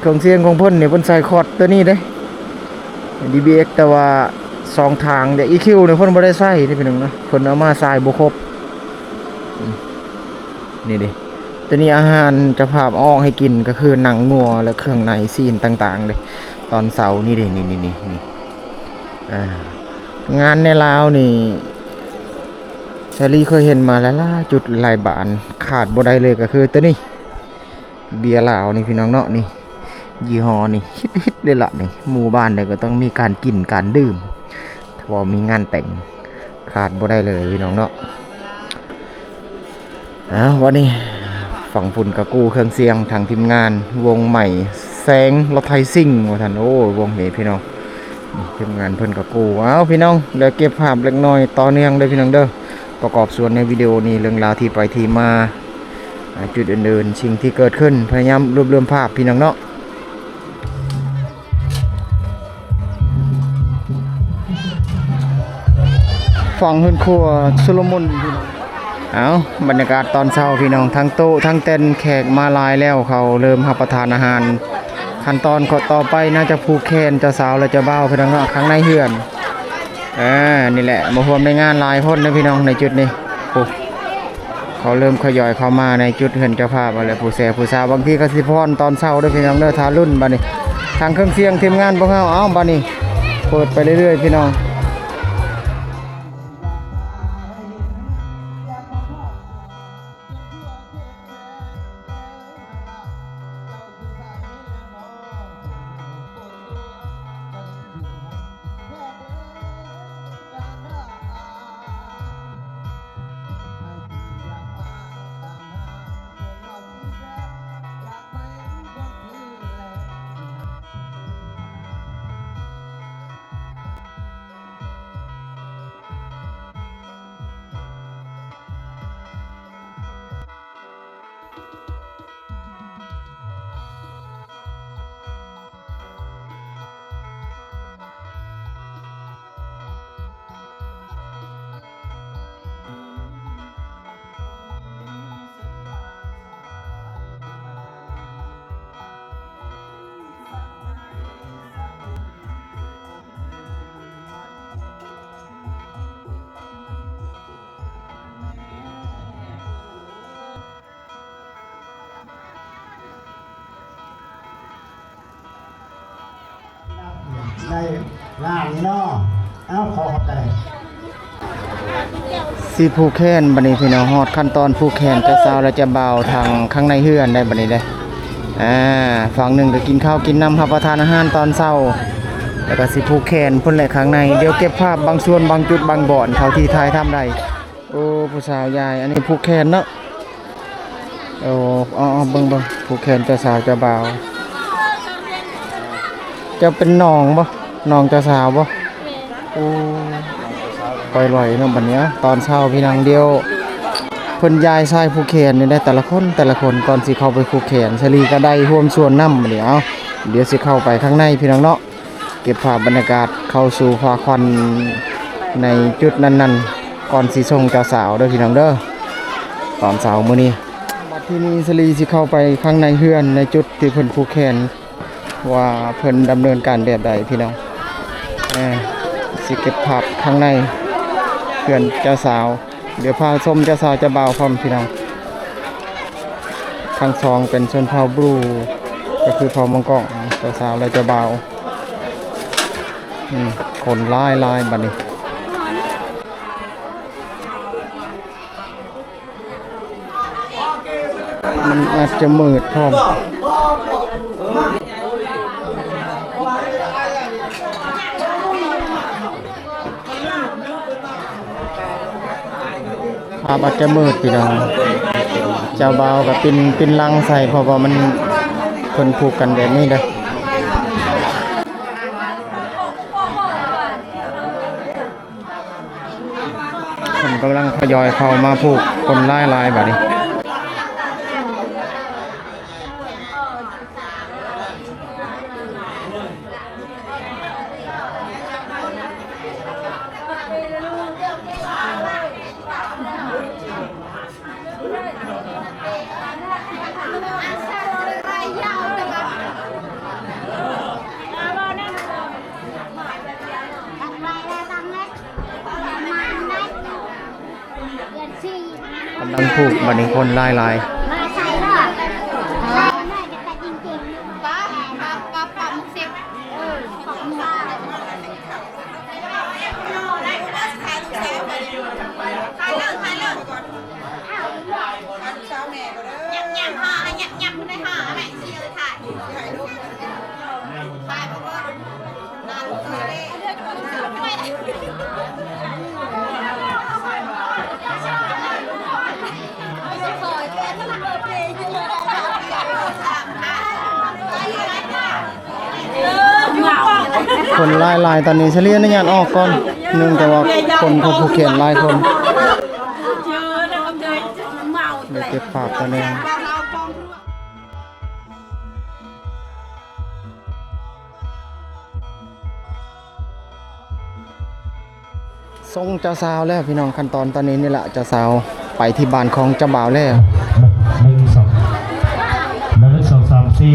ເຄື່ອງສຽງຂອງເພິ່ນນີ້ ເພິ່ນໃສ່ຄອດຕົວນີ້ເດ້ ດີບີເອັກ ແຕ່ວ່າສອງທາງເດ້. ອີຄິວນີ້ເພິ່ນບໍ່ໄດ້ໃສ່ເດ້ພີ່ນ້ອງເນາະ, ເພິ່ນເອົາມາໃສ່ບໍ່ຄົບ. ນີ້ເດ້ ຕົວນີ້ອາຫານເຈົ້າພາບເອົາອອກໃຫ້ກິນ ກໍຄືໜັງງົວ ແລະ ເຄື່ອງໃນຊີ້ນຕ່າງໆເດ້ ຕອນເຊົ້ານີ້ເດ້. ນີ້ໆໆ ອ່າ ງານໃນລາວນີ້ ສາລີເຄີຍເຫັນມາຫຼາຍໆຈຸດຫຼາຍບ້ານ, ຂາດບໍ່ໄດ້ເລີຍກໍຄືຕົວນີ້ ເບຍລາວນີ້ພີ່ນ້ອງເນາະ. ນີ້ ຍີ່ຫໍ້ນີ້ ຮິດໆເລີຍລະນີ້, ໝູ່ບ້ານໃດກໍຕ້ອງມີການກິນການດື່ມ ຖ້າວ່າມີງານແຕ່ງ ຂາດບໍ່ໄດ້ເລີຍພີ່ນ້ອງເນາະ. ເອົາ ວັນນີ້ຝັ່ງພຸ້ນກະກູ້ເຄື່ອງສຽງ ທາງທີມງານວົງໃໝ່ແສງລົດໄຖຊິ່ງວ່າຊັ້ນ. ໂອ້ ວົງເຫພີ່ນ້ອງ, ທີມງານເພິ່ນກະກູ້. ເອົາ ພີ່ນ້ອງ ດຽວເກັບພາບເລັກນ້ອຍຕໍ່ເນື່ອງເດີພີ່ນ້ອງເດີ, ປະກອບສ່ວນໃນວິດີໂອນີ້ ເລື່ອງລາວທີ່ໄປທີ່ມາ ອ່າ ຈຸດອື່ນໆ ສິ່ງທີ່ເກີດຂຶ້ນ ພະຍາຍາມລວບລວມພາບພີ່ນ້ອງເນາະ. ຝັ່ງເຮືອນຄົວໂຊໂລມົນ. ເອົາ ບັນຍາກາດຕອນເຊົ້າພີ່ນ້ອງ, ທັງໂຕະທັງແຕ່ນ ແຂກມາຫຼາຍແລ້ວ ເຂົາເລີ່ມຮັບປະທານອາຫານ. ຂັ້ນຕອນຕໍ່ໄປໜ້າຈະຜູກແຂນເຈົ້າສາວ ແລະ ເຈົ້າບ່າວພີ່ນ້ອງເນາະ, ຂ້າງໃນເຮືອນ. ອ່າ ນີ້ແຫຼະ ມາຮ່ວມໃນງານຫຼາຍຄົນເດີພີ່ນ້ອງ ໃນຈຸດນີ້. ໂອ້ ເຂົາເລີ່ມທະຍອຍເຂົ້າມາໃນຈຸດເຮືອນເຈົ້າພາບແລ້ວ ຜູ້ແຊຜູ້ສາວ. ບາງທີກໍຊິຟ້ອນຕອນເຊົ້າເດີພີ່ນ້ອງເດີ. ຖ້າລຸ້ນບາດນີ້ ທາງເຄື່ອງສຽງທີມງານພວກເຮົາ. ເອົາ ບາດນີ້ເປີດໄປເລື້ອຍໆ ພີ່ນ້ອງ. ໄດ້ງານເນາະ. ເອົາ ຂໍຂອບໃຈ. ຊິຜູກແຂນບາດນີ້ພີ່ນ້ອງ, ຮອດຂັ້ນຕອນຜູກແຂນເຈົ້າສາວ ແລະ ເຈົ້າບ່າວ ທາງຂ້າງໃນເຮືອນໄດ້ບາດນີ້ເດ້. ອ່າ ຝັ່ງໜຶ່ງກໍກິນເຂົ້າກິນນ້ຳ ຮັບປະທານອາຫານຕອນເຊົ້າ ແລ້ວກໍຊິຜູກແຂນພຸ້ນແຫຼະຂ້າງໃນ. ດຽວເກັບພາບບາງສ່ວນ ບາງຈຸດ ບາງບ່ອນ ເທົ່າທີ່ຖ່າຍທຳໄດ້. ໂອ້ ຜູ້ສາວຍາຍ ອັນນີ້ຜູກແຂນເນາະ. ໂອ້ ເອົາໆ ເບິ່ງໆ ຜູກແຂນເຈົ້າສາວເຈົ້າບ່າວ. ເຈົ້າເປັນນ້ອງບໍ່? ນ້ອງເຈົ້າສາວບໍ່? ໂອ້ ປ່ອຍລອຍເນາະບັດນີ້. ຕອນເຊົ້າພີ່ນ້ອງ ດຽວເພິ່ນຢາຍຊາຍຜູກແຂນນີ້ໄດ້ ແຕ່ລະຄົນ ແຕ່ລະຄົນ. ກ່ອນຊິເຂົ້າໄປຜູກແຂນ ສາລີກໍໄດ້ຮ່ວມສ່ວນນຳບັດນີ້. ເອົາ ດຽວຊິເຂົ້າໄປຂ້າງໃນພີ່ນ້ອງເນາະ. ເກັບພາບບັນຍາກາດເຂົ້າສູ່ພາຂວັນໃນຈຸດນັ້ນໆ ກ່ອນຊິສົ່ງເຈົ້າສາວເດີພີ່ນ້ອງເດີ ຕອນເຊົ້າມື້ນີ້. ບັດທີນີ້ສາລີຊິເຂົ້າໄປຂ້າງໃນເຮືອນ ໃນຈຸດທີ່ເພິ່ນຜູກແຂນ ວ່າເພິ່ນດຳເນີນການແບບໃດພີ່ນ້ອງ. ເອີ ຊິເກັບພາບຂ້າງໃນເຮືອນເຈົ້າສາວ. ດຽວພາຊົມເຈົ້າສາວເຈົ້າບ່າວພ້ອມພີ່ນ້ອງ. ທັງສອງເປັນຊົນເຜົ່າບລູ ກໍຄືເຜົ່າມັງກອງ ເຈົ້າສາວ ແລະ ເຈົ້າບ່າວ. ອືມ ຄົນຫຼາຍໆ ບັດນີ້ ມັນອາດຈະມືດພ້ອມ. ພາບອາດຈະມືດພີ່ນ້ອງ. ເຈົ້າບ່າວກໍປິ່ນ ປິ່ນຫຼັງໃສ່ ເພາະວ່າມັນ ເພິ່ນຜູກກັນແບບນີ້ເດ້. ເພິ່ນກຳລັງທະຍອຍເຂົ້າມາຜູກ ຄົນຫຼາຍໆ ບາດນີ້. ເ ມັນຜູກ ບັດນີ້ຄົນຫຼາຍໆ. ຄົນຫຼາຍໆ ຕອນນີ້ ສາລີອະນຸຍາດອອກກ່ອນ ເນື່ອງຈາກວ່າຄົນເຂົາຜູກແຂນຫຼາຍຄົນ. ໄດ້ເກັບພາບຕອນນີ້ ສົ່ງເຈົ້າສາວແລ້ວພີ່ນ້ອງ. ຂັ້ນຕອນຕອນນີ້ນີ້ລະ ເຈົ້າສາວໄປທີ່ບ້ານຂອງເຈົ້າບ່າວແລ້ວ. ໜຶ່ງ ສອງ ໜຶ່ງ ສອງ ສາມ ສີ່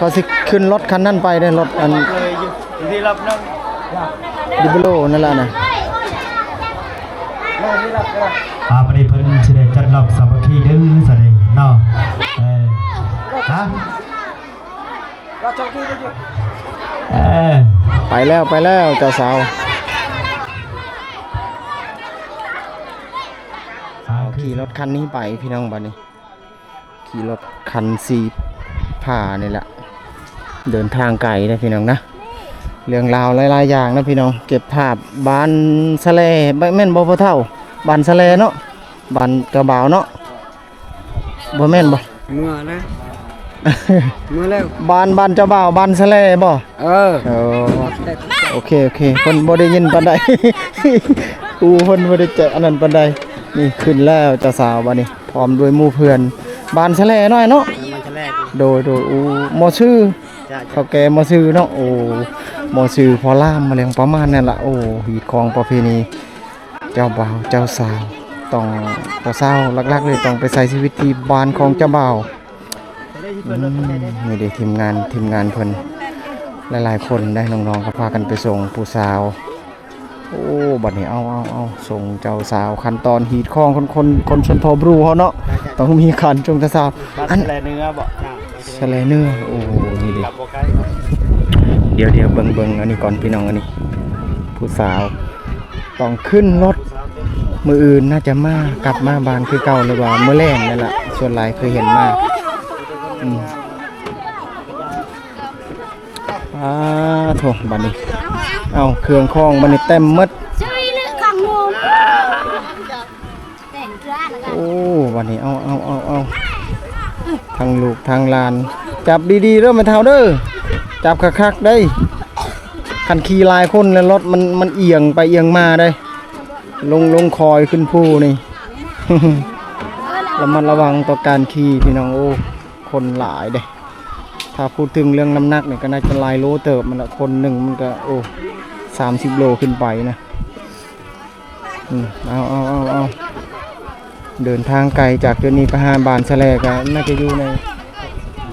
ກໍຊິຂຶ້ນລົດຄັນນັ້ນໄປເດ້ ລົດອັນ ທີ່ຮັບນຳ ດິໂບໂລນັ້ນລະນະ. ອ່າ ບັດນີ້ເພິ່ນຊິໄດ້ຈັດລອບສາມັກຄີເດີ ຊັ້ນເນາະ. ເອີ ຮະ ເອີ ໄປແລ້ວ ໄປແລ້ວ ເຈົ້າສາວ. ເອົາ ຂີ່ລົດຄັນນີ້ໄປພີ່ນ້ອງ ບັດນີ້ ຂີ່ລົດຄັນສີຟ້ານີ້ແຫຼະ. ເດີນທາງໄກເດ້ພີ່ນ້ອງນະ ເລື່ອງລາວຫຼາຍໆຢ່າງນະພີ່ນ້ອງ. ເກັບພາບບ້ານສະແລ ແມ່ນບໍ່ພໍ່ເຖົ້າ? ບ້ານສະແລເນາະ ບ້ານເຈົ້າບ່າວເນາະ. ບໍ່ແມ່ນບໍ່? ເມືອແລ້ວ ເມືອແລ້ວ. ບ້ານ ບ້ານເຈົ້າບ່າວ ບ້ານສະແລບໍ່? ເອີ ເອີ ໂອເຄ ໂອເຄ ເພິ່ນບໍ່ໄດ້ຍິນປານໃດ ຫູເພິ່ນບໍ່ໄດ້ຈະອັນນັ້ນປານໃດ. ນີ້ຂຶ້ນແລ້ວເຈົ້າສາວບັດນີ້ ພ້ອມດ້ວຍໝູ່ເພື່ອນ ບ້ານສະແລນ້ອຍເນາະ. ບ້ານສະແລ ໂດຍ ໂດຍ. ໂອ້ ໝໍຊື່ ເຖົ້າແກ່ໝໍຊື່ເນາະ. ໂອ້ ໝໍຊື່ພໍ່ລາມມາແລ້ວ ປະມານນັ້ນລະ. ໂອ້ ຮີດຄອງປະເພນີ ເຈົ້າບ່າວເຈົ້າສາວ ຕ້ອງ ເຈົ້າສາວຫຼັກໆເລີຍ ຕ້ອງໄປໃຊ້ຊີວິດທີ່ບ້ານຂອງເຈົ້າບ່າວ. ອືມ ນີ້ເດ້ ທີມງານ ທີມງານເພິ່ນຫຼາຍໆຄົນໄດ໋ ນ້ອງໆກໍພາກັນໄປສົ່ງຜູ້ສາວ. ໂອ້ ບັດນີ້ ເອົາ ເອົາ ເອົາ ສົ່ງເຈົ້າສາວ ຂັ້ນຕອນຮີດຄອງ ຄົນ ຄົນ ຄົນຊົນເຜົ່າບຣູເຮົາເນາະ ຕ້ອງມີການສົ່ງເຈົ້າສາວ. ອັນ ສະແລເໜືອບໍ່? ສະແລເໜືອ. ໂອ້ ນີ້ເດ້ ດຽວ ດຽວເບິ່ງ ເບິ່ງອັນນີ້ກ່ອນພີ່ນ້ອງ. ອັນນີ້ຜູ້ສາວ ຕ້ອງຂຶ້ນລົດ ມື້ອື່ນໜ້າຈະມາ ກັບມາບ້ານຄືເກົ່າ ຫຼືວ່າມື້ແລງນັ້ນລະ ສ່ວນຫຼາຍເຄີຍເຫັນມາ. ອືມ ອາໂທ້ ບັດນີ້ ເອົາ ເຄື່ອງຂອງບັດນີ້ເຕັມໝົດ. ໂອ້ ບັດນີ້ ເອົາ ເອົາ ເອົາ ເອົາ ທັງລູກທັງຫຼານ. ຈັບດີໆເດີແມ່ເຖົ້າເດີ ຈັບຄັກໆເດີ. ຄັນຂີ່ຫຼາຍຄົນແລ້ວ ລົດມັນ ມັນອຽງໄປອຽງມາເດ້ ລົງ ລົງຄອຍຂຶ້ນພູນີ້ ລະມັດລະວັງຕໍ່ການຂີ່ພີ່ນ້ອງ. ໂອ້ ຄົນຫຼາຍເດ້ ຖ້າພູດເຖິງເລື່ອງນ້ຳໜັກນີ້ກໍໜ້າຈະຫຼາຍໂລເຕີບ. ມັນລະ ຄົນໜຶ່ງມັນກໍ ໂອ້ ສາມສິບໂລຂຶ້ນໄປນະ. ອືມ ເອົາ ເອົາ ເອົາ ເອົາ ເດີນທາງໄກຈາກຈຸດນີ້ໄປຫາບ້ານສະແລ ກໍໜ້າຈະຢູ່ໃນ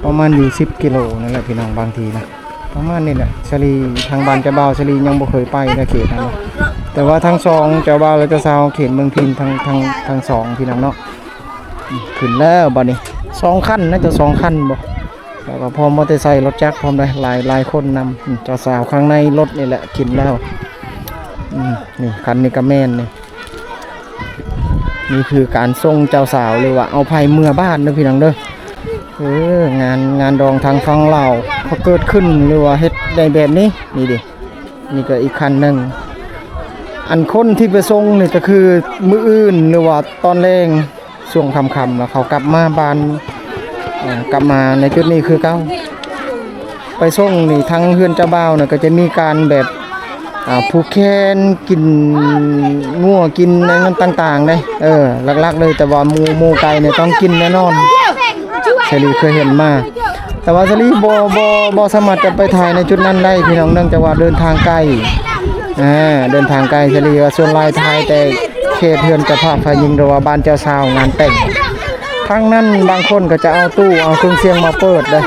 ປະມານຢູ່ສິບກິໂລນັ້ນແຫຼະພີ່ນ້ອງ. ບາງທີນະ ປະມານນີ້ແຫຼະ ສາລີ ທາງບ້ານເຈົ້າບ່າວ ສາລີຍັງບໍ່ເຄີຍໄປນະເຂດນັ້ນນະ ແຕ່ວ່າທັງສອງ ເຈົ້າບ່າວ ແລະ ເຈົ້າສາວ ເຂດເມືອງພິນ ທັງ ທັງ ທັງສອງພີ່ນ້ອງເນາະ. ອືມ ຂຶ້ນແລ້ວບັດນີ້ ສອງຄັນ ໜ້າຈະສອງຄັນບໍ່? ແລ້ວກໍພ້ອມມໍເຕີໄຊ ລົດຈັກພ້ອມໄດ໋ ຫຼາຍ ຫຼາຍຄົນນຳ. ອືມ ເຈົ້າສາວຂ້າງໃນລົດນີ້ແຫຼະຂຶ້ນແລ້ວ. ອືມ ນີ້ຄັນນີ້ກໍແມ່ນນີ້ ນີ້ຄືການສົ່ງເຈົ້າສາວ ຫຼືວ່າເອົາໃຜເມືອບ້ານເດີພີ່ນ້ອງເດີ. ເອີ ງານ ງານດອງທາງຝັ່ງລາວ ເຂົາເກີດຂຶ້ນ ຫຼືວ່າເຮັດໄດ້ແບບນີ້. ນີ້ເດ ນີ້ກໍອີກຄັນໜຶ່ງ. ອັນຄົນທີ່ໄປສົ່ງນີ້ກໍຄືມື້ອື່ນ ຫຼືວ່າຕອນແລງ ຊ່ວງຄ່ຳໆ ແລ້ວເຂົາກັບມາບ້ານ ເອີ ກັບມາໃນຈຸດນີ້ຄືເກົ່າ. ໄປສົ່ງນີ້ ທາງເຮືອນເຈົ້າບ່າວນະ ກໍຈະມີການແບບ ອ່າ ຜູກແຂນ ກິນງົວ ກິນອັນນັ້ນຕ່າງໆເດ້. ເອີ ຫຼັກໆເລີຍ ແຕ່ວ່າໝູ ໝູໄກ່ນີ້ຕ້ອງກິນແນ່ນອນ ສາລີເຄີຍເຫັນມາ. ແຕ່ວ່າສາລີບໍ່ ບໍ່ ບໍ່ສາມາດຈະໄປຖ່າຍໃນຈຸດນັ້ນໄດ້ພີ່ນ້ອງ ເນື່ອງຈາກວ່າເດີນທາງໄກ. ອ່າ ເດີນທາງໄກ ສາລີວ່າສ່ວນຫຼາຍຖ່າຍແຕ່ເຂດເຮືອນເຈົ້າພາບຝ່າຍຍິງ ຫຼືວ່າບ້ານເຈົ້າສາວງານແຕ່ງ. ທາງນັ້ນບາງຄົນກໍຈະເອົາຕູ້ ເອົາເຄື່ອງສຽງມາເປີດເດ້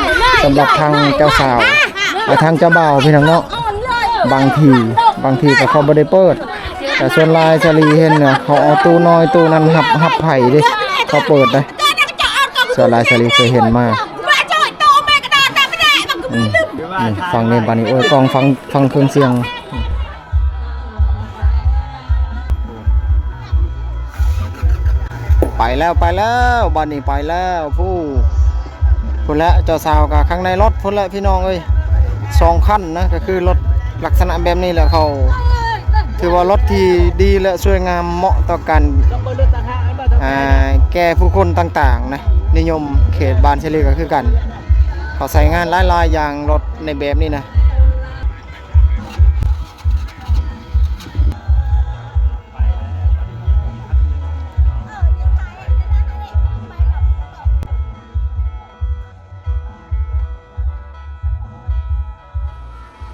ສຳລັບທາງເຈົ້າສາວ ແລະ ທາງເຈົ້າບ່າວພີ່ນ້ອງເນາະ. ບາງທີ ບາງທີກໍເຂົາບໍ່ໄດ້ເປີດ ແຕ່ສ່ວນຫຼາຍສາລີເຫັນນະ ເຂົາເອົາຕູ້ນ້ອຍຕູ້ນັ້ນຮັບ ຮັບໃຫ້ເດ້ ເຂົາເປີດເດ້. ສ່ວນຫຼາຍສາລີເຄີຍເຫັນມາ. ອືມ ນີ້ຝັ່ງນີ້ ບາດນີ້ ໂອ້ຍ ກ້ອງຟັງ ຟັງເຄື່ອງສຽງ. ໄປແລ້ວ ໄປແລ້ວ ບາດນີ້ໄປແລ້ວ. ຜູ້ ພຸ້ນແຫຼະ ເຈົ້າສາວກໍຂ້າງໃນລົດພຸ້ນແຫຼະ ພີ່ນ້ອງເອີຍ. ສອງຄັນນະ ກໍຄືລົດລັກສະນະແບບນີ້ແຫຼະ ເຂົາ ຖືວ່າລົດທີ່ດີ ແລະ ສວຍງາມ ເໝາະຕໍ່ການ ອ່າ ແກ່ຜູ້ຄົນຕ່າງໆນະ. ນິຍົມເຂດບ້ານເຊລີກໍຄືກັນ ເຂົາໃຊ້ງານຫຼາຍໆຢ່າງ ລົດໃນແບບນີ້ນະ.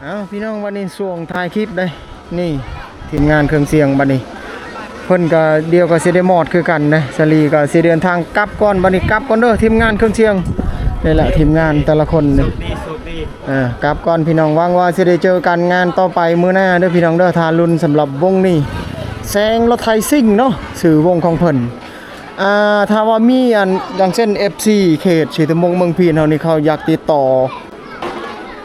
ເອົາ ພີ່ນ້ອງ ບັດນີ້ຊ່ວງທ້າຍຄລິບເດ້ ນີ້ ທີມງານເຄື່ອງສຽງບັດນີ້ ເພິ່ນກໍ ດຽວກໍຊິໄດ້ມອດຄືກັນນະ. ສາລີກໍຊິເດີນທາງກັບກ່ອນ ບັດນີ້ກັບກ່ອນເດີ ທີມງານເຄື່ອງສຽງ. ນີ້ແຫຼະ ທີມງານແຕ່ລະຄົນນີ້ ເອີ ກັບກ່ອນພີ່ນ້ອງ. ຫວັງວ່າຊິໄດ້ເຈີກັນງານຕໍ່ໄປມື້ໜ້າເດີພີ່ນ້ອງເດີ. ຖ້າລຸ້ນສຳລັບວົງນີ້ ແສງລົດໄຖຊິງເນາະ ຊື່ວົງຂອງເພິ່ນ. ອ່າ ຖ້າວ່າມີອັນ ຢ່າງເຊັ່ນ ເອັຟຊີ ເຂດສີຕົວໝົກເມືອງພີນເຮົານີ້ ເຂົາຢາກຕິດຕໍ່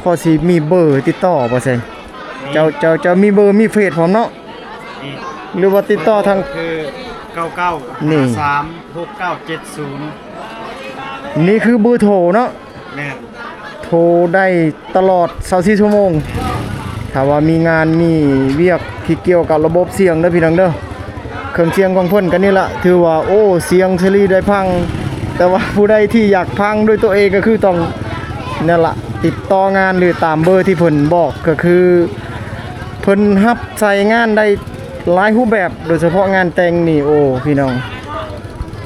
ພໍຊິມີເບີຕິດຕໍ່ບໍ່ແຊງ? ມີ ເຈົ້າ ເຈົ້າ ເຈົ້າມີເບີ ມີເຟສພ້ອມເນາະ? ມີ ຫຼືວ່າຕິດຕໍ່ທາງ ຄື ເກົ້າເກົ້າ ນີ້ ຫ້າສາມ ຫົກເກົ້າເຈັດສູນ ນີ້ຄືເບີໂທເນາະ? ແມ່ນ ໂທໄດ້ຕະຫຼອດຊາວສີ່ຊົ່ວໂມງ ຖ້າວ່າມີງານມີວຽກທີ່ກ່ຽວກັບລະບົບສຽງເດີພີ່ນ້ອງເດີ. ເຄື່ອງສຽງຂອງເພິ່ນກໍນີ້ລະ ຖືວ່າ ໂອ້ ສຽງສາລີໄດ້ພັງ ແຕ່ວ່າຜູ້ໃດທີ່ຢາກພັງດ້ວຍຕົວເອງກໍຄືຕ້ອງນັ້ນລະ ຕິດຕໍ່ງານ ຫຼື ຕາມເບີທີ່ເພິ່ນບອກ ກໍຄືເພິ່ນຮັບໃຊ້ງານໄດ້ຫຼາຍຮູບແບບ ໂດຍສະເພາະງານແຕ່ງນີ້ ໂອ້ ພີ່ນ້ອງ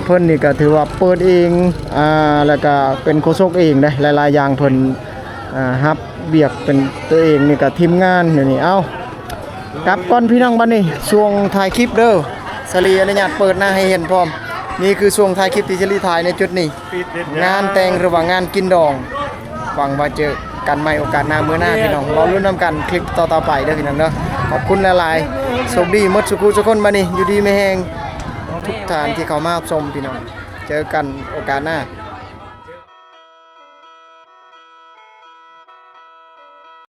ເພິ່ນນີ້ກໍຖືວ່າເປີດເອງ ອ່າ ແລ້ວກໍເປັນໂຄສົກເອງເດ້ ຫຼາຍໆຢ່າງເພິ່ນ ອ່າ ຮັບວຽກເປັນຕົວເອງນີ້ກໍທີມງານຢູ່ນີ້. ເອົ້າ ກັບກ່ອນພີ່ນ້ອງ ບັດນີ້ຊ່ວງທ້າຍຄລິບເດີ ສາລີອະນຸຍາດເປີດໜ້າໃຫ້ເຫັນພ້ອມ. ນີ້ຄືຊ່ວງທ້າຍຄລິບທີ່ສາລີຖ່າຍໃນຈຸດນີ້ ງານແຕ່ງ ຫຼືວ່າງານກິນດອງ. ຫວັງວ່າເຈີກັນໃໝ່ໂອກາດໜ້າມື້ໜ້າ ພີ່ນ້ອງ ລໍລຸ້ນນຳກັນຄລິບຕໍ່ໆໄປເດີພີ່ນ້ອງເດີ. ຂອບຄຸນຫຼາຍໆ ໂຊກດີໝົດສູ່ຜູ້ສູ່ຄົນ ບັດນີ້ຢູ່ດີມີແຮງທຸກທ່ານທີ່ເຂົ້າມາຮັບຊົມ ພີ່ນ້ອງ ເຈີກັນໂອກາດໜ້າ.